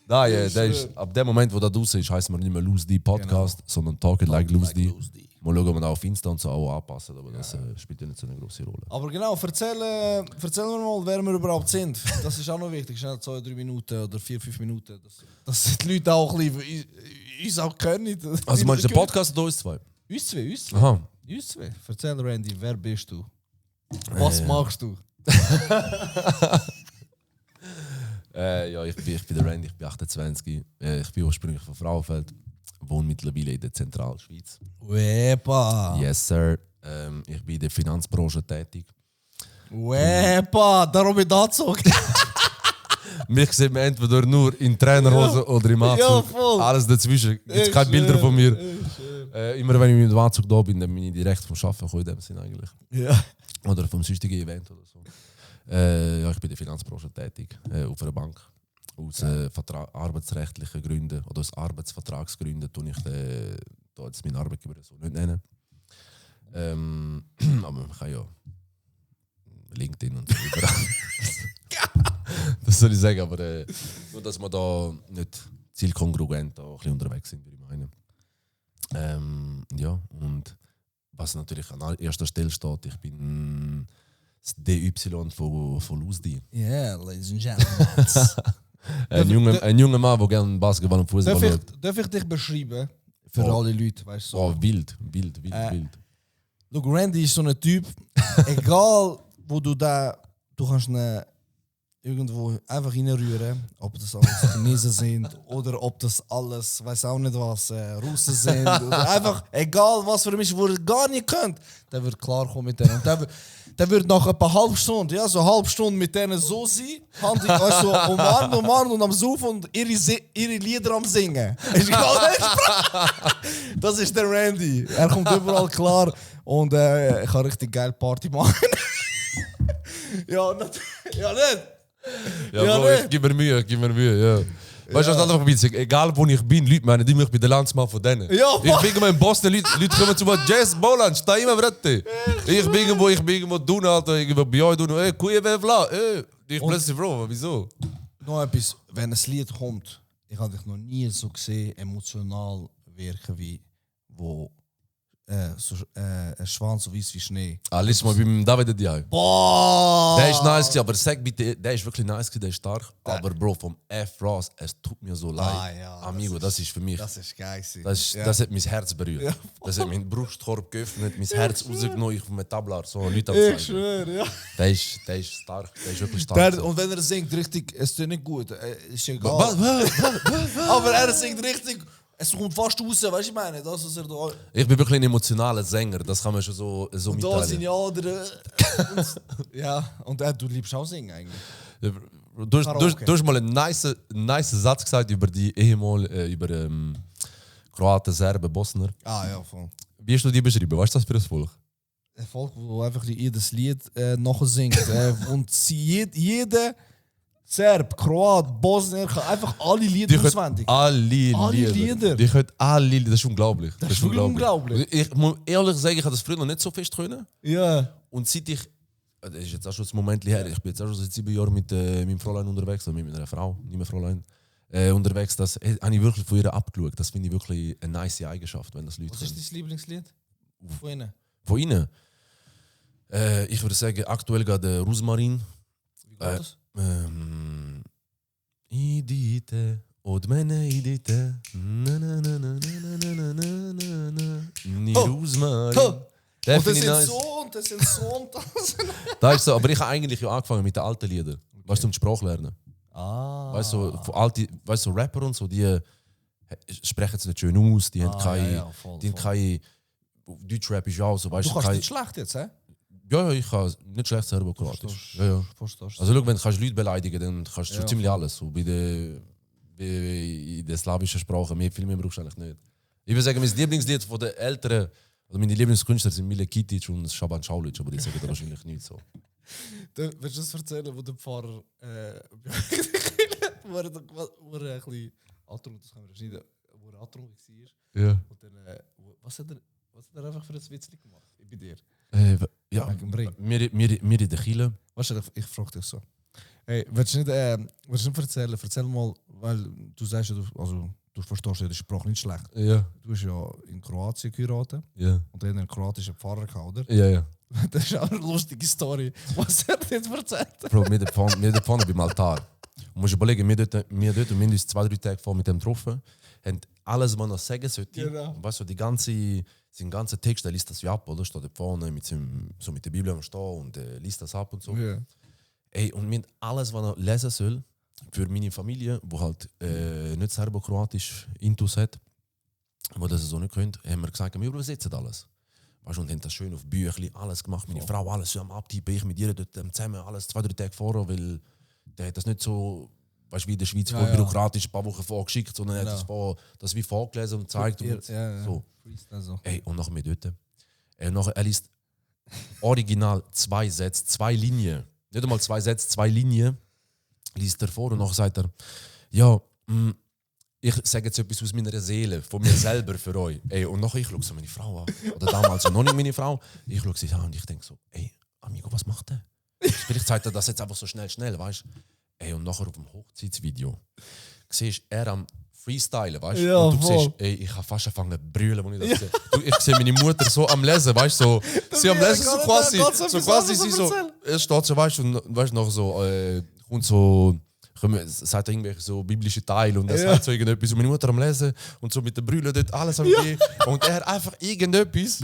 Nein, der ist, ab dem Moment, wo das raus ist, heisst man nicht mehr Lose D Podcast, sondern Talk It Like Lose D. Mal schauen, ob wir da auf Insta und so auch anpassen, aber das spielt ja nicht so eine große Rolle. Aber genau, erzähl mir mal, wer wir überhaupt sind. Das ist auch noch wichtig, schnell 2-3 Minuten oder 4-5 Minuten. Dass die Leute auch lieber uns auch können. Also meinst du den Podcast oder uns zwei? Uns zwei. Aha. Uns zwei. Erzähl Randy, wer bist du? Was machst du? Ja, ich bin der Randy, ich bin 28. Ich bin ursprünglich von Frauenfeld, wohne mittlerweile in der Zentralschweiz. Wepa! Yes, sir. Ich bin in der Finanzbranche tätig. Wepa! Darum bin ich angezogen. Mich sieht man entweder nur in Trainerhose oder im Anzug. Ja, voll. Alles dazwischen. Gibt keine Bilder von mir. Immer wenn ich mit dem Anzug da bin, dann bin ich direkt vom Arbeiten gekommen, in dem Sinn eigentlich. Ja. Oder vom sonstigen Event oder so. Ja, ich bin in der Finanzbranche tätig, auf einer Bank. Aus arbeitsrechtlichen Gründen oder aus Arbeitsvertragsgründen tue ich da jetzt meinen Arbeitgeber so nicht nennen. Aber man kann ja LinkedIn und so überall. Das soll ich sagen, aber nur, dass wir da nicht zielkongruent da ein bisschen unterwegs sind, würde ich meinen. Ja, und was natürlich an erster Stelle steht, ich bin das DY von Luzdi. Yeah, ladies and gentlemen. Ein junger Mann, der gerne Basketball und Fußball schaut. Darf ich dich beschreiben? Für alle Leute, weißt du? So. Oh, wild. Look, Randy ist so ein Typ, egal wo du kannst ihn irgendwo einfach reinrühren, ob das alles Chinesen sind oder ob das alles, weiß auch nicht was, Russen sind. Oder einfach, egal was für mich, wo er gar nicht könnt, der wird klarkommen mit denen. Und der wird nach etwa halb Stunde, ja, so eine halbe Stunde mit denen so sein, also umarmt und am Saufen und ihre Lieder am Singen. Ist egal, das ist der Randy. Er kommt überall klar und ich kann richtig geil Party machen. Ja, nicht. Ja, Bro, ich gebe mir Mühe, ja. Weißt du, was einfach ein egal wo ich bin, Leute meinen, ich bin der Landsmann von denen. Ja, ich bin immer in Boston, Leute kommen zu mir, Jazz, Boland, steh immer Brette. Ich bin irgendwo tun, Alter, irgendwo bei euch tun, Kuye, Vla, ich plötzlich, Bro, wieso? Noch etwas, wenn ein Lied kommt, ich habe dich noch nie so gesehen, emotional wirken wie wo ein Schwanz so weiß wie Schnee. Letztes Mal beim David Diay. Boah! Der ist nice gewesen, aber sag bitte, der ist wirklich nice gewesen, der ist stark. Aber Bro, vom F. Ross, es tut mir so leid. Ja, Amigo, das ist für mich. Das ist geil. Das hat mein Herz berührt. Ja. Das hat meinen Brustkorb geöffnet, mein Herz rausgenommen, ich vom Tablar, so Leute Ich abzeigen. schwöre, ja. Der ist stark, der ist wirklich stark. Und wenn er singt richtig, es tut nicht gut, ist egal. Aber er singt richtig, es kommt fast raus, weißt du, ich meine, das, was er da... Ich bin wirklich ein emotionaler Sänger, das kann man schon so Und da mitteilen. sind ja andere... Ja, und du liebst auch singen eigentlich. Du hast mal einen nice Satz gesagt über die über Kroaten, Serben, Bosner. Ja, voll. Wie hast du die beschrieben? Was ist das für ein Volk? ein Volk, wo einfach jedes Lied nachher singt. Und jeder Serb, Kroat, Bosnier kann einfach alle Lieder auswendig. Alle Lieder. Die können alle Lieder. Das ist unglaublich. Das ist unglaublich. Ich muss ehrlich sagen, ich habe das früher noch nicht so fest können. Ja. Und seit ich, das ist jetzt auch schon ein Moment her, ich bin jetzt auch schon seit 7 Jahren mit meinem Fräulein unterwegs, oder mit meiner Frau, nicht mehr Fräulein, unterwegs. Das habe ich wirklich von ihr abgeschaut. Das finde ich wirklich eine nice Eigenschaft, wenn das Leute Was ist dein Lieblingslied von ihnen? Von ihnen? Ich würde sagen, aktuell gerade Rosmarin. Wie geht das? Idite, od mene idite. Na na na na na na na na na. Ni Rosmarin. Der finde ich nice. Das sind so und das. Das ist so, aber ich habe eigentlich ja angefangen mit den alten Liedern. Weißt du, um die Sprache lernen. Weißt du, so, weißt du, so Rapper und so, die sprechen es nicht schön aus, die haben keine. Die haben keine. Deutschrap ist ja auch so, weißt du. Kannst nicht schlecht jetzt, hä? Ja, ich kann nicht schlecht Serbokroatisch. Ja. Also schau, wenn du Leute beleidigen kannst, dann kannst du ziemlich alles. So, in der slawischen Sprache, viel mehr brauchst du eigentlich nicht. Ich würde sagen, mein Lieblingslied von den Älteren, oder meine Lieblingskünstler sind Mile Kitic und Shaban Šaulić, aber ich sage da wahrscheinlich nicht so. Willst du das erzählen, wo der Pfarrer wo er ein bisschen angetrunken, das können wir schneiden, wo er angetrunken war. Ja. Und dann, was hat er einfach für ein Witzchen gemacht? Bei dir? Ja, wir in der Kirche. Weißt du, ich frage dich so. Hey, willst du nicht erzählen? Erzähl mal, weil du sagst ja, du verstehst ja die Sprache nicht schlecht. Ja. Du hast ja in Kroatien geheiratet Ja. und dann einen kroatischen Pfarrer gehabt, oder? Ja. Das ist auch eine lustige Story. Was hat er jetzt erzählt? Bro, wir vorne beim Altar. Du musst überlegen, wir dort mindestens 2-3 Tage vor mit dem getroffen. Und alles, was er sagen sollte, Genau. weißt du, sein ganzer Text, der liest das ja ab, oder? Steht da vorne mit der Bibel am Stehen und liest das ab und so. Ja. Ey, und mit alles, was er lesen soll, für meine Familie, die halt nicht serbokroatisch Intus hat, wo das so nicht könnt, haben wir gesagt, wir übersetzen alles. Weißt du, und haben das schön auf Büchli, alles gemacht, meine Frau alles so am Abtippen, ich mit ihr dort zusammen, alles 2-3 Tage vorher, weil der hat das nicht so, weißt du, wie in der Schweiz, bürokratisch ein paar Wochen vorgeschickt, sondern er hat das wie vorgelesen und gezeigt. So. Also. Ey, und nachher mit dort. Er liest original 2 Sätze, 2 Linien. Nicht einmal 2 Sätze, 2 Linien. Liest er vor und nachher sagt er, ja, ich sage jetzt etwas aus meiner Seele, von mir selber für euch. Ey, und nachher ich schaue so meine Frau an. Oder damals noch nicht meine Frau. Ich schaue sie an und ich denke so, ey, Amigo, was macht der? Vielleicht sagt er das jetzt einfach so schnell, weißt du? Ey, und nachher auf dem Hochzeitsvideo siehst er am Freestylen, weißt du? Ja, und du voll. siehst, ey, ich habe fast angefangen zu brüllen, als ich das sehe. Ich sehe meine Mutter so am Lesen, weißt du? So, sie am Lesen, so quasi, sie so. Er steht so, weißt du, und weißt, noch so, kommt so. Sagt irgendwelche so biblische Teile und er sagt so irgendetwas und meine Mutter am Lesen und so mit den Brüllen dort alles am Gehen und er einfach irgendetwas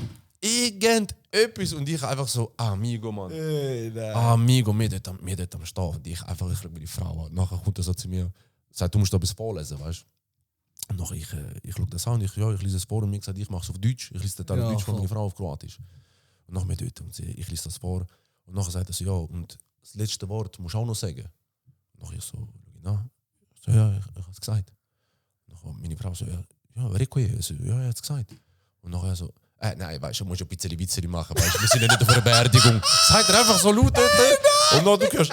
und ich einfach so, Amigo, Mann. Amigo, mir dort am Stehen und ich schaue meine Frau an. Nachher kommt er so zu mir, sagt, du musst da etwas vorlesen, weißt du? Und nachher ich schaue das an und ich lese es vor und mir gesagt, ich mache es auf Deutsch, ich lese das auf Deutsch von meiner Frau auf Kroatisch. Und nachher mir dort und ich lese das vor und nachher sagt er so, ja, und das letzte Wort musst du auch noch sagen. Nachher ich so, ich habe es gesagt. Nachher meine Frau so, ja, Rico, so, ja, er hat es gesagt. Und nachher so, nein, weißt du, musst ein bisschen Witze machen, weißt du, wir sind ja nicht auf einer Beerdigung. Sagt er einfach so laut dort. Und dann du hörst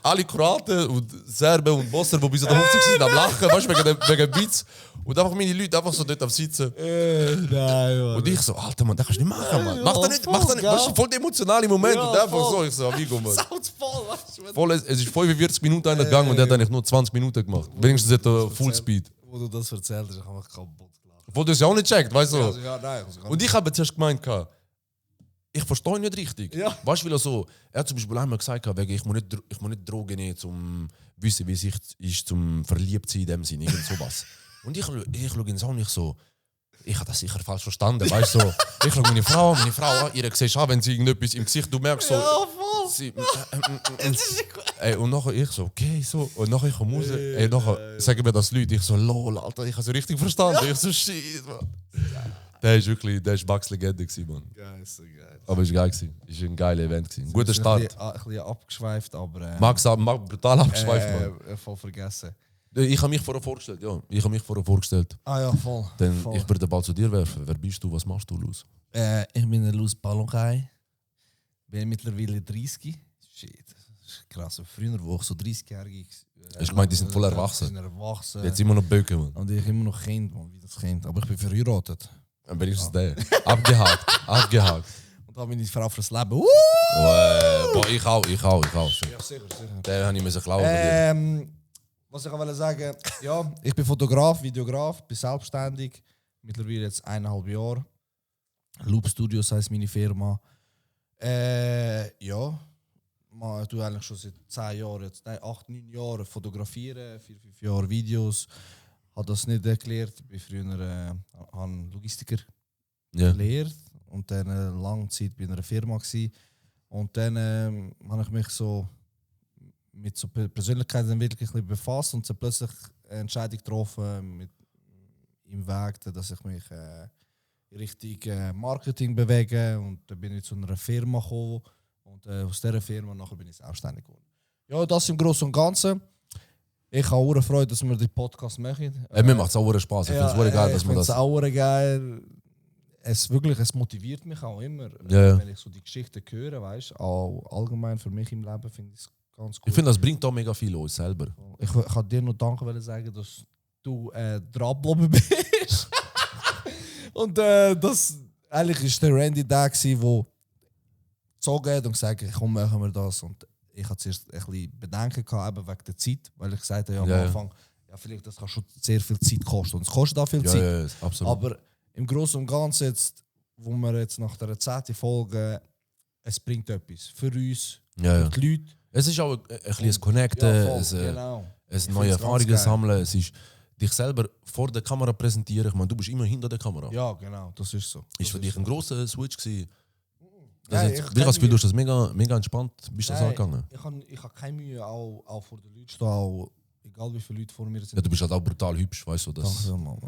alle Kroaten und Serben und Bosser, die bei so der Hochzeit sind, am Lachen, weißt du, wegen dem Witz. Und einfach meine Leute einfach so dort am Sitzen. Nein, Mann. Und ich so, Alter, Mann, das kannst du nicht machen, Mann. Mach das nicht, weißt du, voll der emotionale Moment. Und einfach so, ich so, Amigo, Mann. voll, weißt du? Voll, es ist 45 Minuten gegangen und er hat eigentlich nur 20 Minuten gemacht. Wenigstens hat er Fullspeed. Wo du das erzählt hast, ich habe mich kaputt gelacht. Obwohl du es ja auch nicht checkt, weißt du? Also, nein, Und ich habe zuerst gemeint, ich verstehe ihn nicht richtig. Ja. Weißt du, weil er hat zum Beispiel einmal gesagt, ich muss nicht Drogen nehmen, um zu wissen, wie es ist, zum verliebt sein in dem Sinne, irgend sowas. Und ich schaue ihn so und ich habe das sicher falsch verstanden, weißt du? So, ich schaue meine Frau an, ihr seht an, wenn sie irgendetwas im Gesicht, du merkst so. Ja, voll. Ey, und nachher ich so, okay, so. Und nachher ich komme raus, nachher sagen mir das Leute, ich so, lol, Alter, ich habe so richtig verstanden. Ich so, shit, man. Der ist Bugs Legende gewesen, man. Geil, so geil. Aber es war geil gewesen. Es war ein geiles Event gewesen. Ein guter Start. Ein bisschen abgeschweift, aber... Max brutal abgeschweift, man. Voll vergessen. Ich habe mich vorher vorgestellt, ja. Ah ja, voll. Dann voll. ich würde den Ball zu dir werfen. Wer bist du, was machst du, Luz? Ich bin der Luz Balonkai. bin mittlerweile 30. Shit, das ist krass. Früher, wo ich so 30-Jährige... Ich meine, die sind voll erwachsen. Die sind erwachsen. Jetzt immer noch Böcke, man. Und ich immer noch Kind, man, wie das Kind. Aber ich bin verheiratet. Dann bin ich es der. Abgehakt. Und da bin ich Frau fürs Leben. Boah, ich auch. Ja, sicher. Den habe ich müssen glauben. Was ich auch wollte sagen, ja, ich bin Fotograf, Videograf, bin selbstständig. Mittlerweile jetzt 1,5 Jahre. Loop Studios heisst meine Firma. Ja, ich tue eigentlich schon seit 10 Jahren, 8, 9 Jahren fotografieren, 4, 5 Jahre Videos. Habe das nicht erklärt. Ich bin früher Logistiker gelehrt und dann lange Zeit bei einer Firma gewesen. Und dann habe ich mich so mit so Persönlichkeitsentwicklung ein bisschen befasst und so plötzlich eine Entscheidung getroffen im Weg, dass ich mich in Richtung Marketing bewege. Und dann bin ich zu einer Firma gekommen und aus dieser Firma nachher bin ich selbstständig geworden. Ja, das im Großen und Ganzen. Ich habe auch Freude, dass wir den Podcast machen. Mir macht es auch Spaß. Ich finde es geil, dass man das... Ich finde es auch geil. Es motiviert mich auch immer, wenn ich so die Geschichten höre, weißt, auch allgemein für mich im Leben finde ich es ganz gut. Ich finde, das bringt auch mega viel uns selber. Ich kann dir noch danken sagen, dass du dran geblieben bist. Und das eigentlich ist der Randy da gsi, der gezogen hat und gesagt hat, komm, machen wir das. Und ich hatte zuerst ein bisschen Bedenken gehabt, eben wegen der Zeit, weil ich gesagt habe, am Anfang, ja, vielleicht das kann schon sehr viel Zeit kosten. Und es kostet auch viel Zeit. Ja, absolut. Aber im Großen und Ganzen, jetzt, wo wir jetzt nach der 10. Folge, es bringt etwas für uns, für die Leute. Es ist auch ein bisschen ein Connecten, ein neue Erfahrungen sammeln. Es ist dich selber vor der Kamera präsentieren. Ich meine, du bist immer hinter der Kamera. Ja, genau, das ist so. Ist für dich ein grosser Switch gewesen? Ich habe das Gefühl, du hast das mega entspannt bist das angegangen. Ich habe keine Mühe, auch vor den Leuten stehen, egal wie viele Leute vor mir sind. Ja, du bist halt auch brutal hübsch, weißt du. Das. Danke, Mann.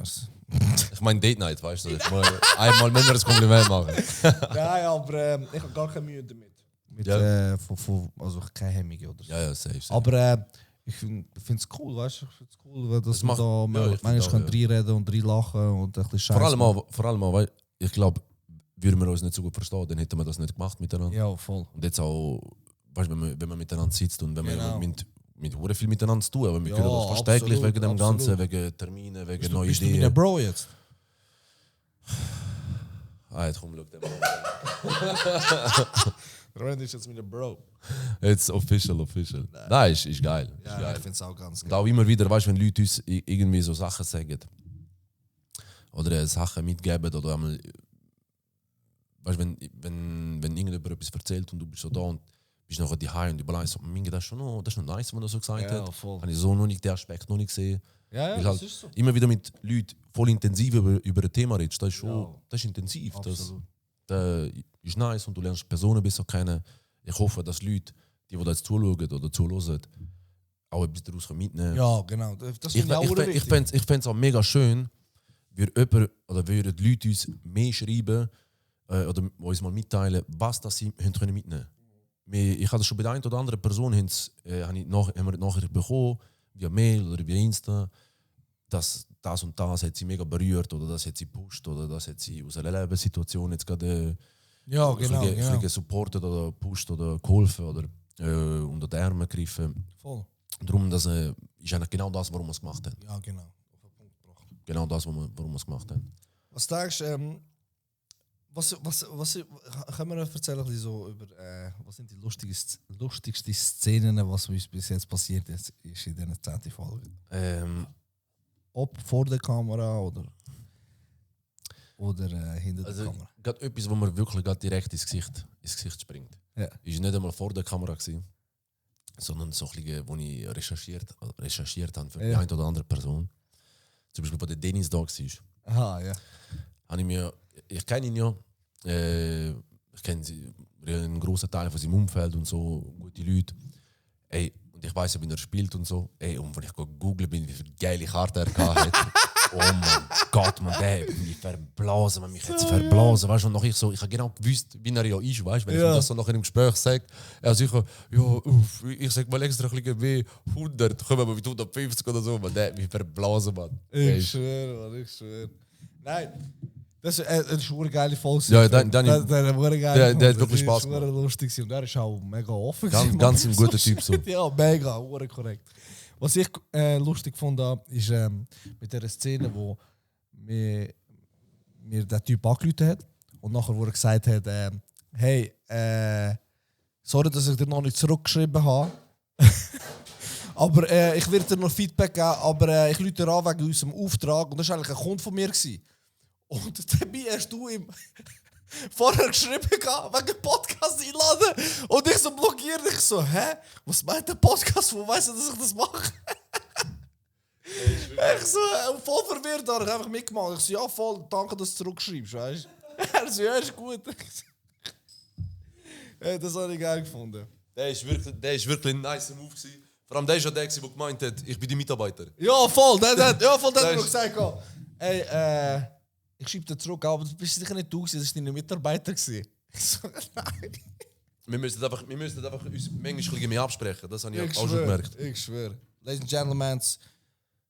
Ich meine Date Night, weißt du. Ich muss einmal Männer ein Kompliment machen. Nein, aber ich habe gar keine Mühe damit. Also keine Hemmungen oder so. Ja, safe. Aber ich finde es cool, weißt du? Ich finde es cool, dass man da manchmal reinreden und reinlachen und ein bisschen Scheiße. Vor allem, weil ich glaube, würden wir uns nicht so gut verstehen, dann hätten wir das nicht gemacht miteinander. Ja, voll. Und jetzt auch, weißt du, wenn man miteinander sitzt und wenn man mit viel miteinander zu tun, aber wir können das fast täglich wegen dem Ganzen, wegen Terminen, wegen neuen Ideen. Bist du mein Bro jetzt? Jetzt komm, schau den mal an. Randy ist jetzt mein Bro. Jetzt official. Nein, ist geil. Ja, geil. ich finde es auch ganz geil. Und auch immer wieder, weißt du, wenn Leute uns irgendwie so Sachen sagen oder Sachen mitgeben oder einmal, weißt du, wenn irgendjemand etwas erzählt und du bist so da und bist nachher die und überlegst, das ist noch nice, wenn er so gesagt hat. Voll. Habe ich so noch nicht den Aspekt noch nicht gesehen. Ja, das halt ist so. Immer wieder mit Leuten voll intensiv über ein Thema redest, das ist schon, das ist intensiv. Das ist nice und du lernst Personen besser kennen. Ich hoffe, dass Leute, die da jetzt zuschauen oder zuhören, auch etwas daraus mitnehmen. Ja, genau. Das ich fände es auch mega schön, würde die Leute uns mehr schreiben oder uns mal mitteilen, was das sie mitnehmen können. Ich habe das schon bei der einen oder anderen Person haben wir Nachricht bekommen, via Mail oder via Insta, dass das und das hat sie mega berührt oder das hat sie gepusht oder das hat sie aus einer Lebenssituation jetzt gerade supportet oder gepusht oder geholfen oder unter die Arme gegriffen. Voll. Darum das, ist eigentlich genau das, warum wir es gemacht haben. Ja, genau. Auf den Punkt gebracht. Genau das, warum wir es gemacht haben. Was denkst du, was können wir erzählen so über was sind die lustigsten Szenen, was uns bis jetzt passiert ist in diesen 10. Folgen? Ob vor der Kamera oder hinter der Kamera? Gerade etwas, wo mir wirklich direkt ins Gesicht springt. Ja. Ist nicht einmal vor der Kamera gewesen, sondern so ein bisschen, wo ich recherchiert habe für die eine oder andere Person. Zum Beispiel, wo der Dennis da war. Aha, ja. Ich kenne ihn ja. Ich kenne einen grossen Teil von seinem Umfeld und so, gute Leute. Und ich weiss ja, wie er spielt und so. Und wenn ich google bin, wie viele geile Karten er hatte. Oh mein Gott, man, der hat mich verblasen, man mich jetzt verblasen. Weißt du, und noch ich habe genau gewusst, wie er ja ist, weißt du, wenn ich ihm das so nachher im Gespräch sage. Er sicher, ich sag mal extra ein bisschen wie 100, kommen wir mit 150 oder so, man, der hat mich verblasen, man. Ich schwöre, Mann, ich schwöre. Nein. Das ist eine geile Folge. Ja, dann der hat wirklich Spaß gemacht. Das war lustig und er ist auch mega offen. Ganz ein guter Typ. So. Ja, mega, korrekt. Was ich lustig fand, ist mit der Szene, wo mir der Typ angerufen hat und nachher, wo er gesagt hat, hey, sorry, dass ich dir noch nicht zurückgeschrieben habe. Aber ich werde dir noch Feedback geben, aber ich rufe dir an wegen unserem Auftrag und das war eigentlich ein Kunde von mir. Und dabei hast du ihm vorher geschrieben wegen Podcast einladen und ich so blockiert. Ich so, hä? Was meint der Podcast? Wo weiss er, dass ich das mache? Ich so, voll verwirrt, da habe ich einfach mitgemacht. Ich so, ja voll, danke, dass du zurückschreibst, weißt du? Er so, ja, ist gut. Das habe ich geil gefunden. Der ist wirklich ein nice Move gewesen. Vor allem der ist ja der, der gemeint hat, ich bin die Mitarbeiter. Ja, voll, der hat mir gesagt, ey, ich schreibe dir zurück, aber du bist sicher nicht du, das war deine Mitarbeiter. Ich so, nein. Wir müssen einfach uns manchmal mehr absprechen, das habe ich auch schon gemerkt. Ich schwöre. Ladies and Gentlemen,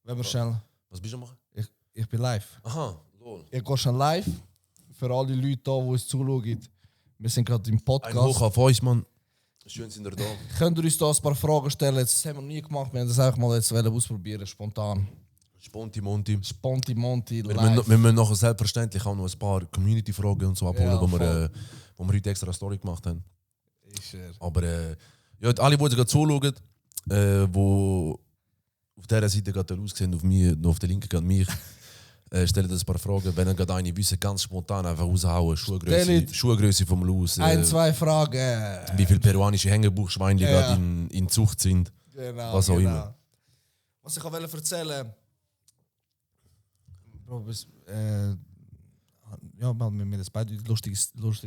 wenn wir schnell... Was bist du am machen? Ich bin live. Aha, lol. Ich gehe schon live. Für alle Leute da, die uns zuschauen. Wir sind gerade im Podcast. Ein Hoch auf euch, Mann. Schön sind ihr da. Könnt ihr uns da ein paar Fragen stellen? Das haben wir noch nie gemacht. Wir haben das einfach mal jetzt ausprobieren, spontan. Sponti, Monti, wir live. müssen nachher selbstverständlich auch noch ein paar Community-Fragen und so abholen, Ja, wo wir heute extra eine Story gemacht haben. Ich Aber ja, alle, die gerade zuschauen, wo auf dieser Seite gerade aussehen, auf mir, auf der linken gerade mich, stellen ein paar Fragen. Wenn ihr gerade eine wissen, ganz spontan einfach raushauen. Schuhgröße vom Luz. 2 Fragen. Wie viele peruanische Hängebuchschweine gerade in Zucht sind. Genau, was auch immer. Was ich auch erzählen Bro, ja, wir haben mir das beide lustige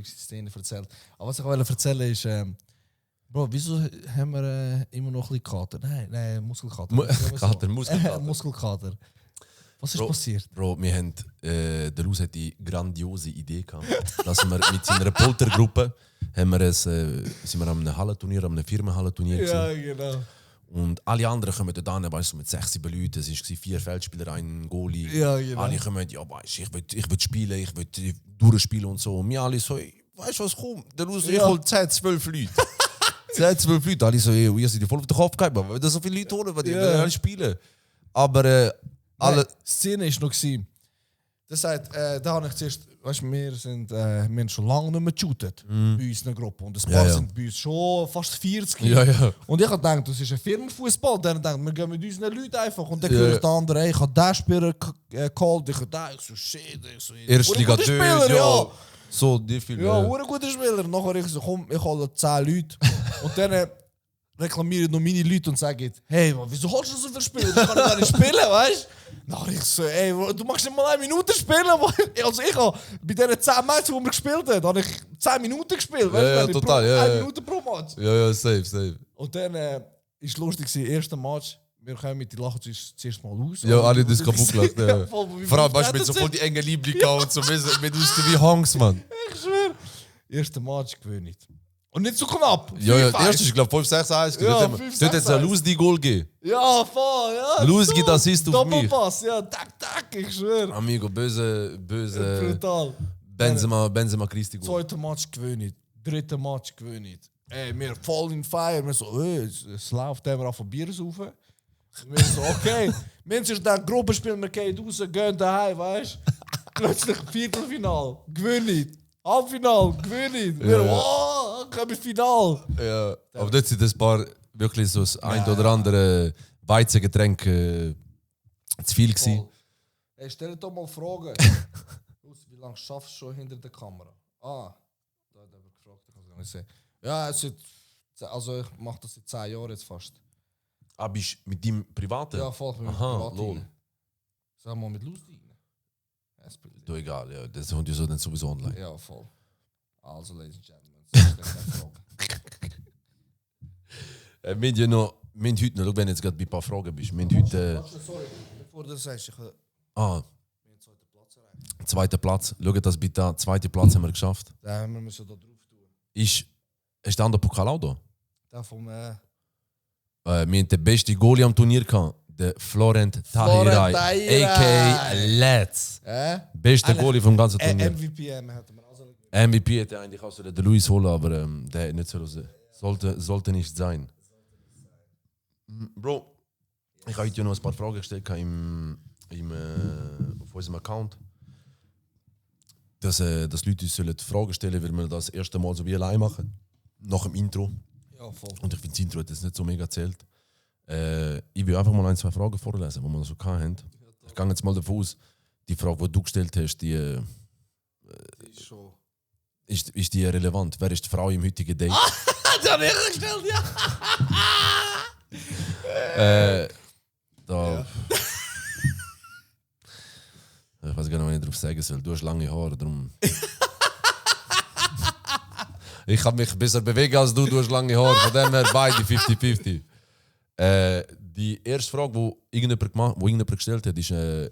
Szenen erzählt. Aber was ich auch erzählen ist, Bro, wieso haben wir immer noch ein bisschen Kater? Nein, Muskelkater. Muskelkater. Was ist passiert? Bro, wir haben, der Luz hat die grandiose Idee gehabt, dass wir mit seiner Poltergruppe sind wir an einem Hallenturnier, an einem Firmenhallenturnier Ja, genau. Und alle anderen kommen da an, weißt du, mit 6, 7 Leuten. Es waren 4 Feldspieler, ein Goalie. Ja, genau. Alle kommen, ja, weißt du, ich will spielen, ich will durchspielen und so. Und wir alle so, weißt du was, komm, der Luz, ich hol 10, 12 Leute. 10, 12 Leute. Alle so, ihr seid voll auf den Kopf gehabt, man. Wenn da so viele Leute holen, weil die alle spielen. Aber alle... Die Szene war noch. Das heißt, da habe ich zuerst, weißt du, wir haben schon lange nicht mehr geshootet bei uns in der Gruppe. Und das Paar sind bei uns schon fast 40. Ja. Und ich habe gedacht, das ist ein Firmenfußball. Dann dachte ich, wir gehen mit unseren Leuten einfach. Und dann höre ich den anderen, hey, ich habe den Spieler geholt. Ich so, shit. Erstligateur, ja. So, die viel. Ja, ein guter Spieler. Nachher ich so, komm, ich hole 10 Leute. Und dann reklamieren noch meine Leute und sagen, hey, wieso holst du so viele Spieler? Ich kann gar nicht spielen, weißt du? Nachher ich so, ey, du machst nicht mal 1 Minute spielen. Also ich habe bei diesen 10 Matches, die wir gespielt haben, habe ich 10 Minuten gespielt. Ja, total. 1 Minute pro Match. Ja, safe. Und dann ist lustig, das erste Match, wir kommen mit die Lachen zuerst mal aus. Ja, alle das kaputt gelacht. Ja. Vor allem, weißt du, mit so voll die engen Liebling und so, mit uns wie Hongs, Mann. Ich schwöre. Erste Match gewinnt. Und nicht so knapp. Ja, der erste ist, glaube ich, 5-6-1. Ja, dort hat es einen Luz die Goal gegeben. Ja, voll, ja. Luz gibt Assist auf mich. Doppelpass, ja, tak, ich schwöre. Amigo, böse. Brutal. Benzema Christi Goal. Zweiter Match gewinnt. Dritter Match gewinnt. Ey, wir voll in Feier. Wir so, es läuft, haben wir auf ein Bier saufen. Wir so, okay. Mensen ist dann Gruppe spielen, wir gehen raus, gehen daheim, weißt du? Plötzlich Viertelfinal, gewinnt. Halbfinal, gewinnt. Wir, wow, kommen ins Final. Ja, aber dort sind ein paar wirklich so das ein oder andere Weizengetränk zu viel gewesen. Hey, stell dir doch mal Fragen. Wie lange schaffst du schon hinter der Kamera? Da hat er gefragt, ich kann es gar nicht sehen. Ja, also ich mache das seit 10 Jahren jetzt fast. Aber bist du mit deinem Privaten? Ja, voll mit Aha, lol. Sag mal mit Luz rein. Du, egal, ja, das haben die so dann sowieso online. Ja, voll. Also, Ladies and Gentlemen, das ist keine Frage. Wir haben heute noch, wenn du jetzt gerade bei ein paar Fragen bist, wir haben heute... Sorry, bevor du das sagst, wir haben den zweiten Platz erreicht. Zweiter Platz. Schau das bitte an. Zweiten Platz haben wir geschafft. Ja, wir müssen da drauf tun. Hast du den anderen Pokal auch da? Der vom... Wir hatten den besten Goalie am Turnier gehabt. der Florent Tahirai, a.k.a. Let's. Beste Goalie vom ganzen Turnier. MVP hätte man also MVP hätte eigentlich auch so der Luis holen, aber der nicht sollte nicht sein. Bro, ich habe heute noch ein paar Fragen gestellt auf unserem Account. Dass Leute uns Fragen stellen, weil wir das erste Mal so wie allein machen. Nach dem Intro. Ja, voll. Und ich finde, das Intro hat das nicht so mega zählt. Ich will einfach mal 2 Fragen vorlesen, die wir so hatten. Ich gehe jetzt mal davon aus, die Frage, die du gestellt hast, ist die relevant? Wer ist die Frau im heutigen Date? Das habe ich gestellt, ja. Ich weiß gar nicht, was ich darauf sagen soll. Du hast lange Haare, darum. Ich kann mich besser bewegen als du hast lange Haare. Von dem her beide 50-50. Die erste Frage, die irgendjemand gestellt hat, ist ein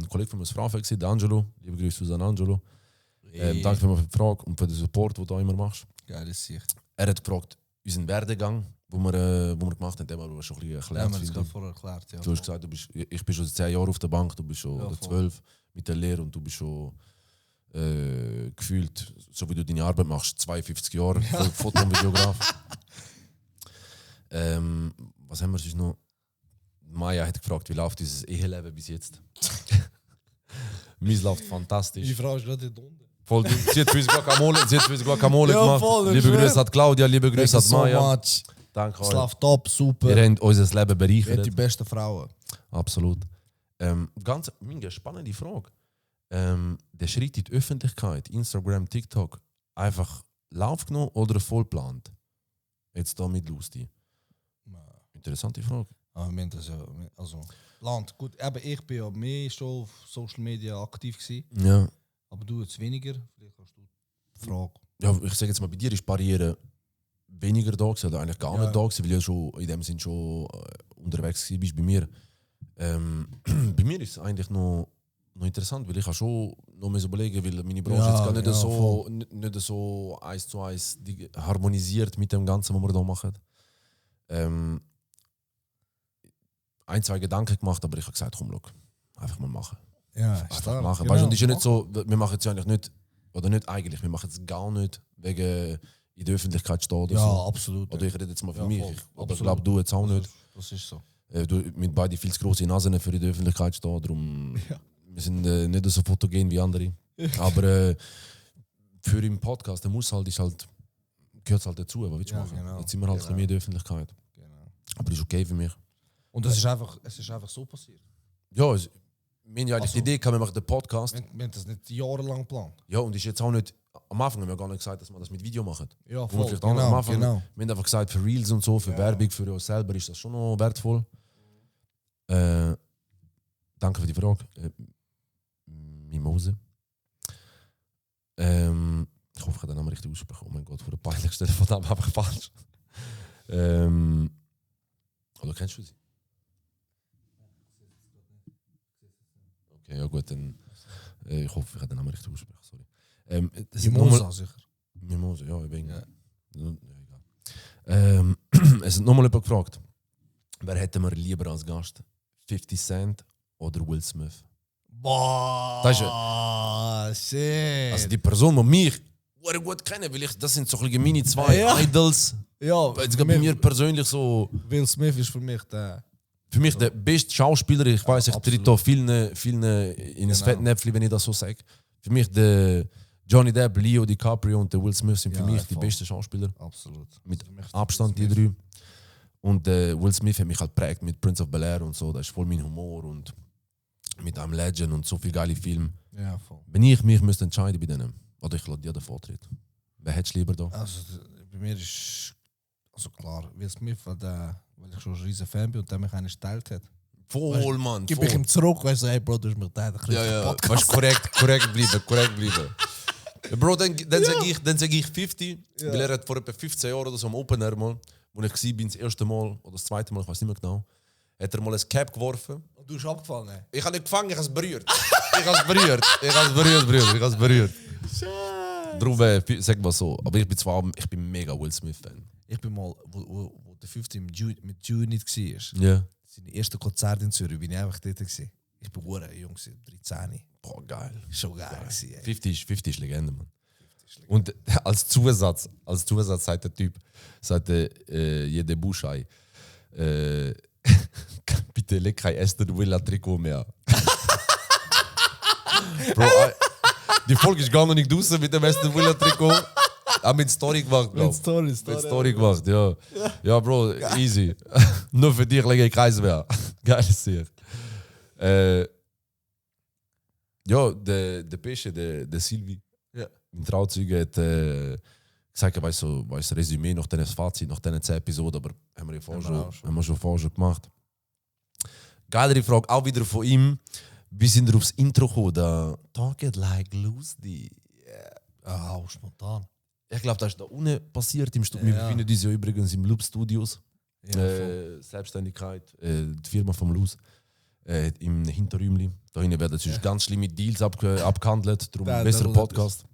Kollege von mir, Frau, der Angelo. Liebe Grüße an Angelo. Danke für die Frage und für den Support, den du immer machst. Geiles Sicht. Er hat gefragt, unseren Werdegang, wo wir gemacht haben, den haben wir schon ein bisschen erklärt. Ja, wir haben es gerade vorher erklärt. Ja, du hast gesagt, ich bin schon seit 10 Jahren auf der Bank, du bist schon oder 12 mit der Lehre und du bist schon gefühlt, so wie du deine Arbeit machst, 52 Jahre, Foto- und Videograf. Was haben wir sonst noch? Maya hat gefragt, wie läuft dieses Eheleben bis jetzt? Meins läuft fantastisch. Die Frau ist gerade da unten. Voll, sie hat für uns Guacamole Ja, gemacht. voll, Liebe schön. Grüße an Claudia, liebe Grüße an Maya. So much. Danke Es euch. läuft top, super. Ihr habt unser Leben Ihr bereichert. habt die besten Frauen. Absolut. Ganz eine spannende Frage. Der Schritt in die Öffentlichkeit, Instagram, TikTok, einfach Lauf genommen oder voll geplant? Jetzt da mit Lusti. Interessante Frage. Aber wir haben das ja, also, Land. Gut, eben, ich bin ja mehr schon auf Social Media aktiv gewesen, Ja. aber du jetzt weniger. Vielleicht hast du die Frage. Ja, ich sage jetzt mal, bei dir ist die Barriere weniger da gewesen, oder eigentlich gar nicht da gewesen, weil du ja schon in dem Sinn schon unterwegs bist bei mir. Bei mir ist es eigentlich noch interessant, weil ich habe schon noch mehr überlegen, weil meine Branche jetzt gar nicht, nicht so 1:1 harmonisiert mit dem Ganzen, was wir da machen. 1-2 Gedanken gemacht, aber ich habe gesagt, komm, schau, einfach mal machen. Ja, Einfach machen. Weißt du, und ist ja nicht so, wir machen es ja eigentlich nicht, oder nicht eigentlich, wir machen es gar nicht wegen in der Öffentlichkeit stehen oder ja, so. absolut. Oder ich rede jetzt mal für Ja, mich, voll. aber ich Absolut. glaube, du jetzt auch nicht. Das ist so. Du mit beide viel zu grosse Nasen für in der Öffentlichkeit stehen, darum wir sind nicht so fotogen wie andere. Aber für im Podcast, der muss halt, gehört es halt dazu, was willst du machen? Genau. Jetzt sind wir halt ein bisschen mehr in der Öffentlichkeit. Genau. Aber das ist okay für mich. Und es ist einfach so passiert. Ja, wir haben ja Also- die Idee, wir machen den Podcast. Wir haben das nicht jahrelang geplant. Ja, und ist jetzt auch nicht, am Anfang haben wir gar nicht gesagt, dass wir das mit Video machen. Ja, Wo wir voll. vielleicht auch am Genau, Anfang, genau. Wir haben einfach gesagt, für Reels und so, für Werbung, für uns selber ist das schon noch wertvoll. Danke für die Frage. Mimose. Ich hoffe, ich habe den Namen richtig aussprechen. Oh mein Gott, vor der peinlichste von dem einfach falsch. Oder kennst du sie? Okay, ja gut, dann ich hoffe, ich habe den Namen richtig aussprechen. Sorry. Mimosa, sicher. Mimose, ja, ich bin. Ja, egal. Es hat nochmal jemand gefragt, wer hätten wir lieber als Gast? 50 Cent oder Will Smith? Boah, Das ist shit. Also die Person, die mich sehr gut kennen, weil das sind so ein bisschen meine 2 Ja. Idols. ja, Jetzt bei mir persönlich so, Will Smith ist für mich der. für mich der beste Schauspieler. Ich weiß, ich absolut. tritt da vielen in das Fettnäpfchen, wenn ich das so sage. Für mich der Johnny Depp, Leo DiCaprio und der Will Smith sind für Ja, mich die voll. besten Schauspieler. Absolut. Mit Also für mich ist Abstand die Will 3. Und Will Smith hat mich halt prägt mit Prince of Bel-Air und so. Das ist voll mein Humor und mit einem Legend und so viele geile Filme. Ja, voll. Wenn ich mich müsste entscheiden bei denen, oder ich lasse dir den Vortritt. Wer hättest du lieber da? Also bei mir ist also klar, Will Smith, weil ich schon ein riesen Fan bin und der mich einen geteilt hat. Voll, Mann. Gib voll. ich ihm zurück, weißt du, hey Bro, du hast mich geteilt. Ja, ja. Weißt du, korrekt bleiben. Bro, dann sag ich 50, weil er hat vor etwa 15 Jahren oder so am Open Air mal, wo ich war, das erste Mal oder das zweite Mal, ich weiß nicht mehr genau, hat er mal ein Cap geworfen. Und du hast abgefangen? Ich habe nicht gefangen, ich habe es berührt. Ich habe es berührt. Darum sag mal so. Aber ich bin mega Will Smith-Fan. Ich bin mal, wo der 15 mit Juni war, Ja. sein erstes Konzert in Zürich, bin ich einfach dort gewesen. Ich bin jung, 13. Boah, geil. Schon geil gewesen, ey. 50 ist Legende, Mann. Und als Zusatz sagt der Typ, jede Buschei, bitte leg kein Aston Villa Trikot mehr. Bro, die Folge ist gar noch nicht draußen mit dem Aston Villa Trikot. Haben mit Story gemacht, glaub ich. Mit Story gemacht, ja. Ja, Bro, easy. Nur für dich lege ich keins mehr. Geiles Sieg. Ja, der Pesche, der Silvi, mein Trauzeuge, hat gesagt, er weiß das Resümee nach diesem Fazit, nach diesen 10 Episoden, aber haben wir schon vorher gemacht. Geilere Frage, auch wieder von ihm. Wie sind wir aufs Intro gekommen? Da Talk it like Lucy. Spontan. Ich glaube, das ist da unten passiert im Studio. Wir befinden uns ja übrigens im Loop Studios. Selbstständigkeit, die Firma vom Luz. Im Hinterräumli. Da hinten werden sonst ganz schlimme Deals abgehandelt, darum ein besserer Podcast.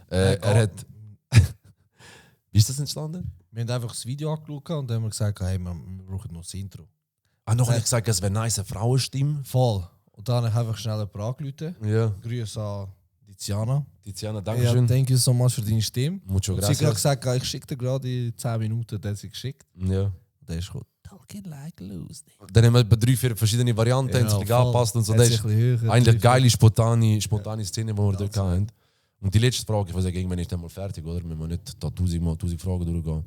Er hat. Wie ist das entstanden? Wir haben einfach das Video angeschaut und dann haben wir gesagt, hey, wir brauchen noch das Intro. Noch nicht gesagt, es wäre eine nice Frauenstimme. Voll. Und dann habe ich einfach schnell jemanden angerufen. Ja. Grüße an Tiziana. Tiziana, danke schön. Thank you so much für deine Stimme. Mucho und gracias. sie hat gesagt, ich schicke dir gerade in 10 Minuten, der hat sie geschickt. Ja. Und der ist gut. Talking like Lucy. Dann haben wir bei 3-4 verschiedene Varianten, haben sich angepasst und so. Das ist höher, eigentlich geile, spontane Szene, die wir dort hatten. Und die letzte Frage, ich weiß ja, irgendwann ist dann mal fertig, oder? Wir müssen nicht da 1000 Fragen durchgehen.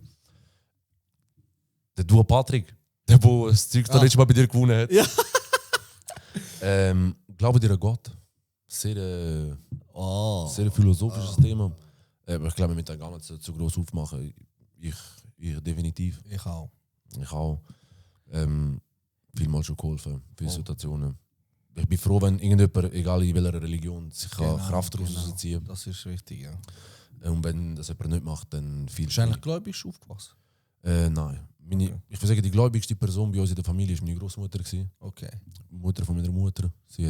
Der Duo Patrick, der das Zeug das letzte Mal bei dir gewonnen hat. Ja. Glaube dir an Gott. Sehr philosophisches Thema. Aber ich glaube, wir müssen gar nicht zu groß aufmachen. Ich definitiv. Ich auch. Vielmals schon geholfen, viele Situationen. Ich bin froh, wenn irgendjemand, egal in welcher Religion, sich Kraft daraus rausziehen kann. Das ist wichtig, ja. Und wenn das jemand nicht macht, dann viel Wahrscheinlich gläubig aufgewachsen? Nein. Ich würde sagen, die gläubigste Person bei uns in der Familie war meine Großmutter. Okay. Die Mutter von meiner Mutter. Sie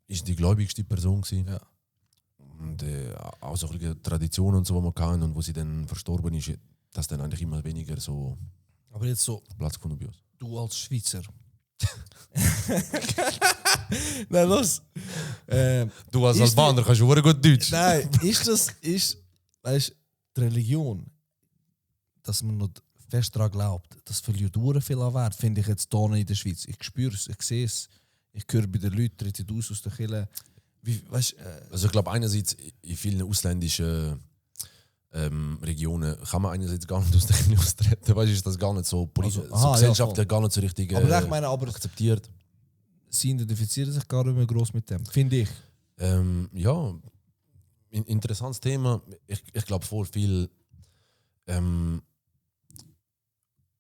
ist die gläubigste Person gewesen. Ja. Und auch so eine Tradition und so, die wir hatten. Und wo sie dann verstorben ist, das dann eigentlich immer weniger so Aber jetzt so, Platz gefunden bei uns. du als Schweizer. Nein, los. Du als Albaner kannst du gut Deutsch. Nein, weißt die Religion, dass man noch fest daran glaubt, das verliert viel an Wert, finde ich jetzt hier in der Schweiz. Ich spüre es, ich sehe es, ich höre bei den Leuten, treten aus der Kirche. Also ich glaube, einerseits in vielen ausländischen Regionen kann man einerseits gar nicht aus der Kirche austreten, weißt du, ist das gar nicht so politisch, gesellschaftlich gar nicht so richtig aber ich meine, akzeptiert. Sie identifizieren sich gar nicht mehr gross mit dem, finde ich. Ja, interessantes Thema. Ich glaube voll viel.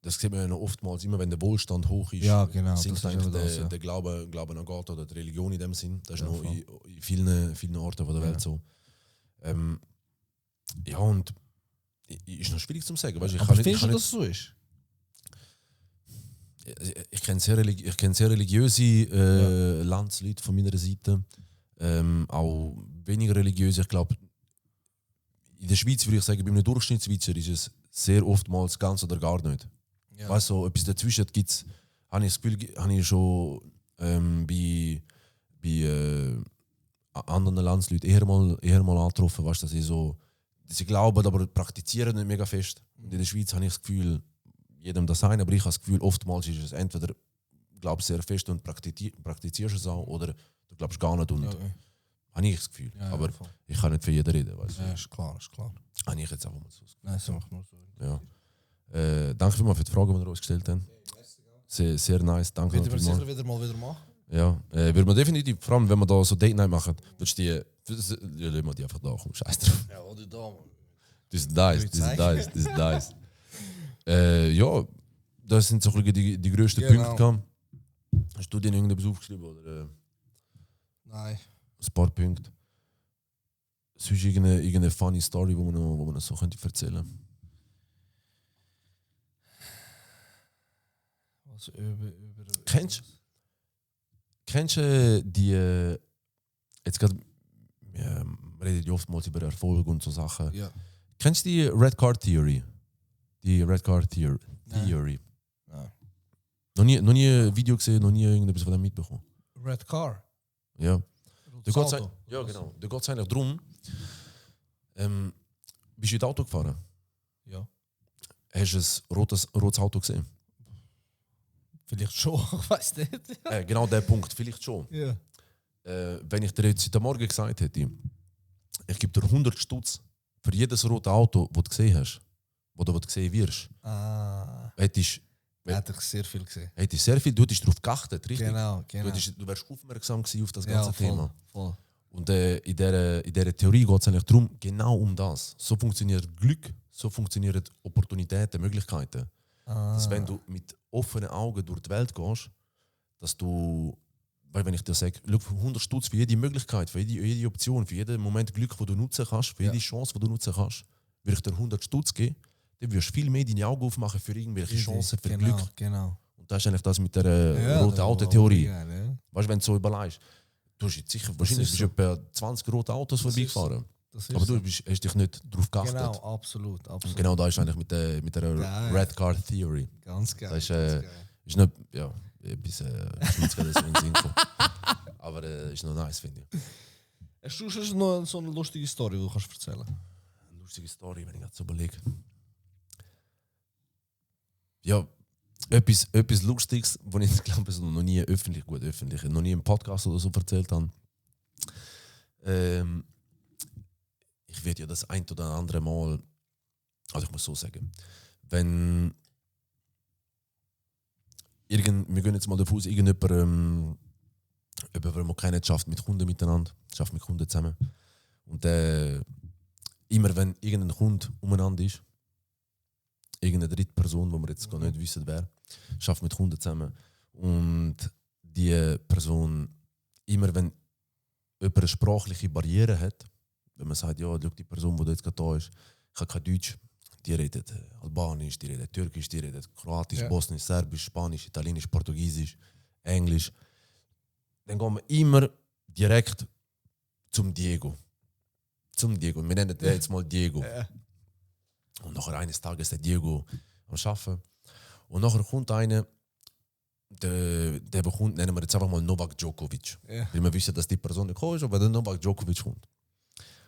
Das sieht man ja noch oftmals, immer wenn der Wohlstand hoch ist, Ja, genau, sinkt das ist eigentlich das, ja. der Glaube an Gott oder die Religion in dem Sinn. Das ist noch in vielen Orten der Welt so. Ja, und ist noch schwierig zu sagen. Weißt, Aber findest du, dass es so ist? Ich kenne sehr religiöse Landsleute von meiner Seite. Auch weniger religiöse. Ich glaube, in der Schweiz würde ich sagen, bei einem Durchschnittsschweizer ist es sehr oftmals ganz oder gar nicht. Ja. Weißt du, etwas dazwischen gibt es, habe ich das Gefühl, habe ich schon bei anderen Landsleuten eher mal angetroffen, weißt, dass sie glauben, aber praktizieren nicht mega fest. Und in der Schweiz habe ich das Gefühl, jedem das sein, aber ich habe das Gefühl, oftmals ist es entweder glaubst sehr fest und praktizierst es auch, oder du glaubst gar nicht und habe ich das Gefühl. Ja, aber voll. ich kann nicht für jeden reden, weißt du. Ja, ist klar. Habe ich jetzt einfach mal so das Gefühl. Nein, so macht man so. Ja. Danke vielmals für die Fragen, die ihr uns gestellt habt. Sehr, sehr nice, danke Werden wir vielmals. sicher wieder machen? Ja, würde man definitiv, vor allem wenn wir da so Date Night machen, würdest du die, lassen wir die einfach da, komm, scheiß drauf. Ja, oder da. Das ist nice. Ja, das sind so ein bisschen die grössten Punkte gehabt. Hast du dir irgendetwas aufgeschrieben oder Nein. ein paar Punkte? Sonst irgendeine funny Story, die man noch so könnte erzählen könnte? Also Kennst du die, jetzt gerade, wir reden ja oftmals über Erfolg und so Sachen. Ja. Kennst du die Red Card Theory? Die Red Car Theory. Ja. Noch nie ein Video gesehen, noch nie irgendetwas von dem mitbekommen. Red Car. Ja. Rotes Auto. Ja, genau. Da geht es eigentlich darum, bist du in das Auto gefahren? Ja. Hast du ein rotes Auto gesehen? Vielleicht schon, ich weiß nicht. Genau der Punkt, vielleicht schon. Ja. Wenn ich dir jetzt heute Morgen gesagt hätte, ich gebe dir 100 Stutz für jedes rote Auto, das du gesehen hast, das du gesehen wirst, hättest Hätte ich sehr viel gesehen. du sehr viel, du hättest darauf geachtet, richtig? Genau. Du wärst aufmerksam gewesen auf das Ja, ganze voll, Thema. voll. Und in dieser Theorie geht es eigentlich darum, genau um das. So funktioniert Glück, so funktionieren Opportunitäten, Möglichkeiten. Dass wenn du mit offenen Augen durch die Welt gehst, dass du, weil wenn ich dir sage, schau, 100 Stutz für jede Möglichkeit, für jede Option, für jeden Moment Glück, den du nutzen kannst, für jede Chance, die du nutzen kannst, würde ich dir 100 Stutz geben, dann wirst du viel mehr deine Augen aufmachen für irgendwelche Chancen, für Glück. Genau. Und das ist eigentlich das mit der roten Auto-Theorie. Ja. Weißt du, wenn du so überlegst, du hast jetzt sicher, wahrscheinlich bist du etwa 20 rote Autos vorbeigefahren. Aber du hast dich nicht darauf geachtet. Genau, absolut. Und genau da ist eigentlich mit der Red Car Theory. Ganz geil. Das ist nicht, ja, etwas Schmutzigkeiten so in den Sinn gekommen. Aber ist noch nice, finde ich. Hast du schon noch so eine lustige Story, die du kannst erzählen? Eine lustige Story, wenn ich jetzt so überlege. Ja, etwas Lustiges, was ich glaube, noch nie öffentlich, noch nie im Podcast oder so erzählt habe. Ich werde ja das ein oder andere Mal, also ich muss so sagen, wenn wir gehen jetzt mal davon aus, irgendjemand, jemand, der keinen schafft mit Kunden miteinander, schafft mit Kunden zusammen. Und immer wenn irgendein Kunde umeinander ist, irgendeine dritte Person, wo wir jetzt gar nicht wissen, wer, schafft mit Kunden zusammen. Und die Person, immer wenn jemand eine sprachliche Barriere hat, wenn man sagt, ja, schau, die Person, die jetzt gerade da ist, ich habe kein Deutsch, die redet Albanisch, die redet Türkisch, die redet Kroatisch, Bosnisch, Serbisch, Spanisch, Italienisch, Portugiesisch, Englisch. Dann gehen wir immer direkt zum Diego. Wir nennen den jetzt mal Diego. Und nachher eines Tages der Diego am Arbeiten. Und nachher kommt einer, der bekommt, nennen wir jetzt einfach mal Novak Djokovic. Weil wir wissen, dass die Person nicht kommt, aber der Novak Djokovic kommt.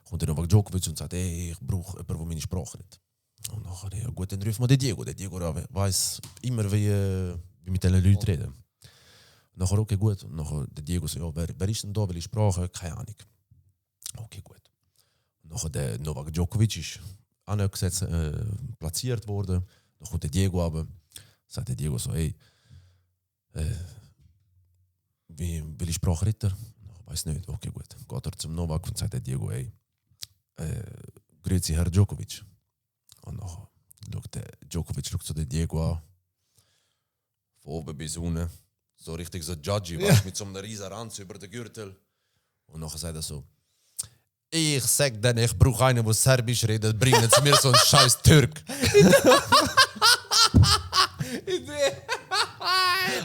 Kommt der Novak Djokovic und sagt, hey, ich brauche jemanden, der meine Sprache nicht. Und nachher, ja gut, dann rufen wir den Diego. Der Diego weiss immer, wie mit diesen Leuten reden. Und nachher, okay, gut. Und nachher der Diego sagt, ja, wer ist denn da, welche Sprache? Keine Ahnung. Okay, gut. Und nachher der Novak Djokovic ist angesetzt, platziert worden. Dann kommt der Diego runter. Sagt der Diego so, hey, welche Sprache redet er? Ich weiß nicht. Okay, gut. Geht er zum Novak und sagt der Diego, hey, grüezi Herr Djokovic. Und dann schaut der Djokovic zu der Diego an. Von oben bis unten. So richtig so judgy, weißt, mit so einem riesen Ranz über den Gürtel. Und dann sagt er so, ich sag dann, ich brauche einen, der Serbisch redet, bringen Sie mir so einen scheiß Türk.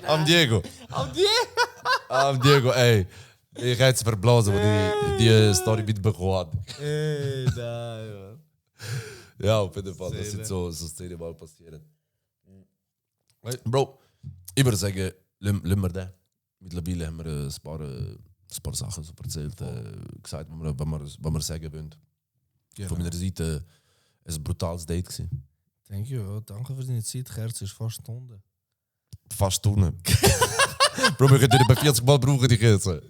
Am Diego. Am Diego, ey. Ich hätte es verblasen, wo die Story mitbekommen hat. Ey, nein, Mann. Ja, auf jeden Fall. Das sind so Szenen mal passieren. Bro, ich würde sagen, lassen wir den. Mittlerweile haben wir ein paar Sachen so erzählt, gesagt, was wir sagen wollen. Genau. Von meiner Seite ein brutales Date gewesen. Thank you, ja. Danke für deine Zeit. Kerze ist fast eine Stunde. Fast Stunden. Bro, wir können bei 40 Mal brauchen die Kerze.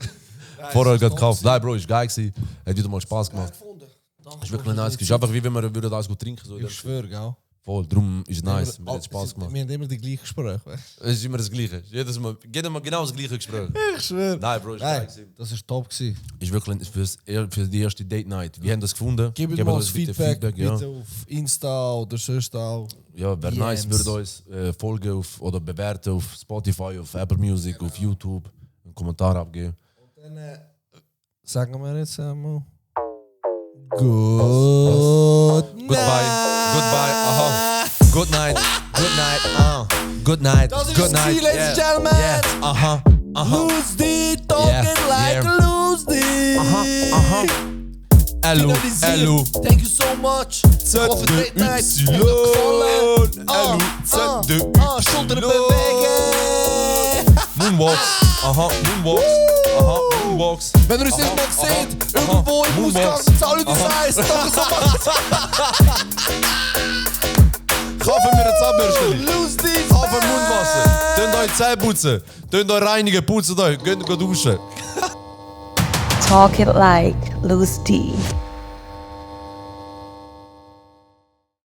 Vorher gerade gekauft. Nein, Bro, ist geil gewesen. Hat wieder mal Spaß gemacht. Ist wirklich nice. Ist einfach wie wenn wir alles gut trinken. So ich schwöre, gell? Voll, darum ist es nice. Mir hat Spaß gemacht. Wir haben immer die gleichen Gespräche. Es ist immer das Gleiche. Jedes Mal genau das gleiche Gespräch. Ich schwöre. Nein, Bro, ist geil gewesen. Das war top gewesen. Ist wirklich für die erste Date Night. Wir haben das gefunden. Gib uns mal das Feedback bitte auf Insta oder sonst auch. Ja, wäre nice, würde uns folgen oder bewerten auf Spotify, auf Apple Music, auf YouTube, einen Kommentar abgeben. Und dann sagen wir jetzt einmal Goodbye. Aha. Good night. Good night. Das ist das Ziel, ladies and gentlemen. Yes. Aha. Lose the talking like a lose the. Elu, Elu. Thank you so much. Ich hoffe, die Late Night hat euch gefallen. Schultern bewegen. Moonwalks. Aha, Moonwalks. Aha, Moonwalks. Wenn ihr uns nicht mal seht, irgendwo im Ausgang, zahlt uns eins. Danke so much. Kaufen wir ein Zahnbürstchen. Lose these Kaufen Mundwasser. Tönt euch Zähne putzen. Tönt euch reinigen, putzt euch. Geht duschen. Talk it like Loose D.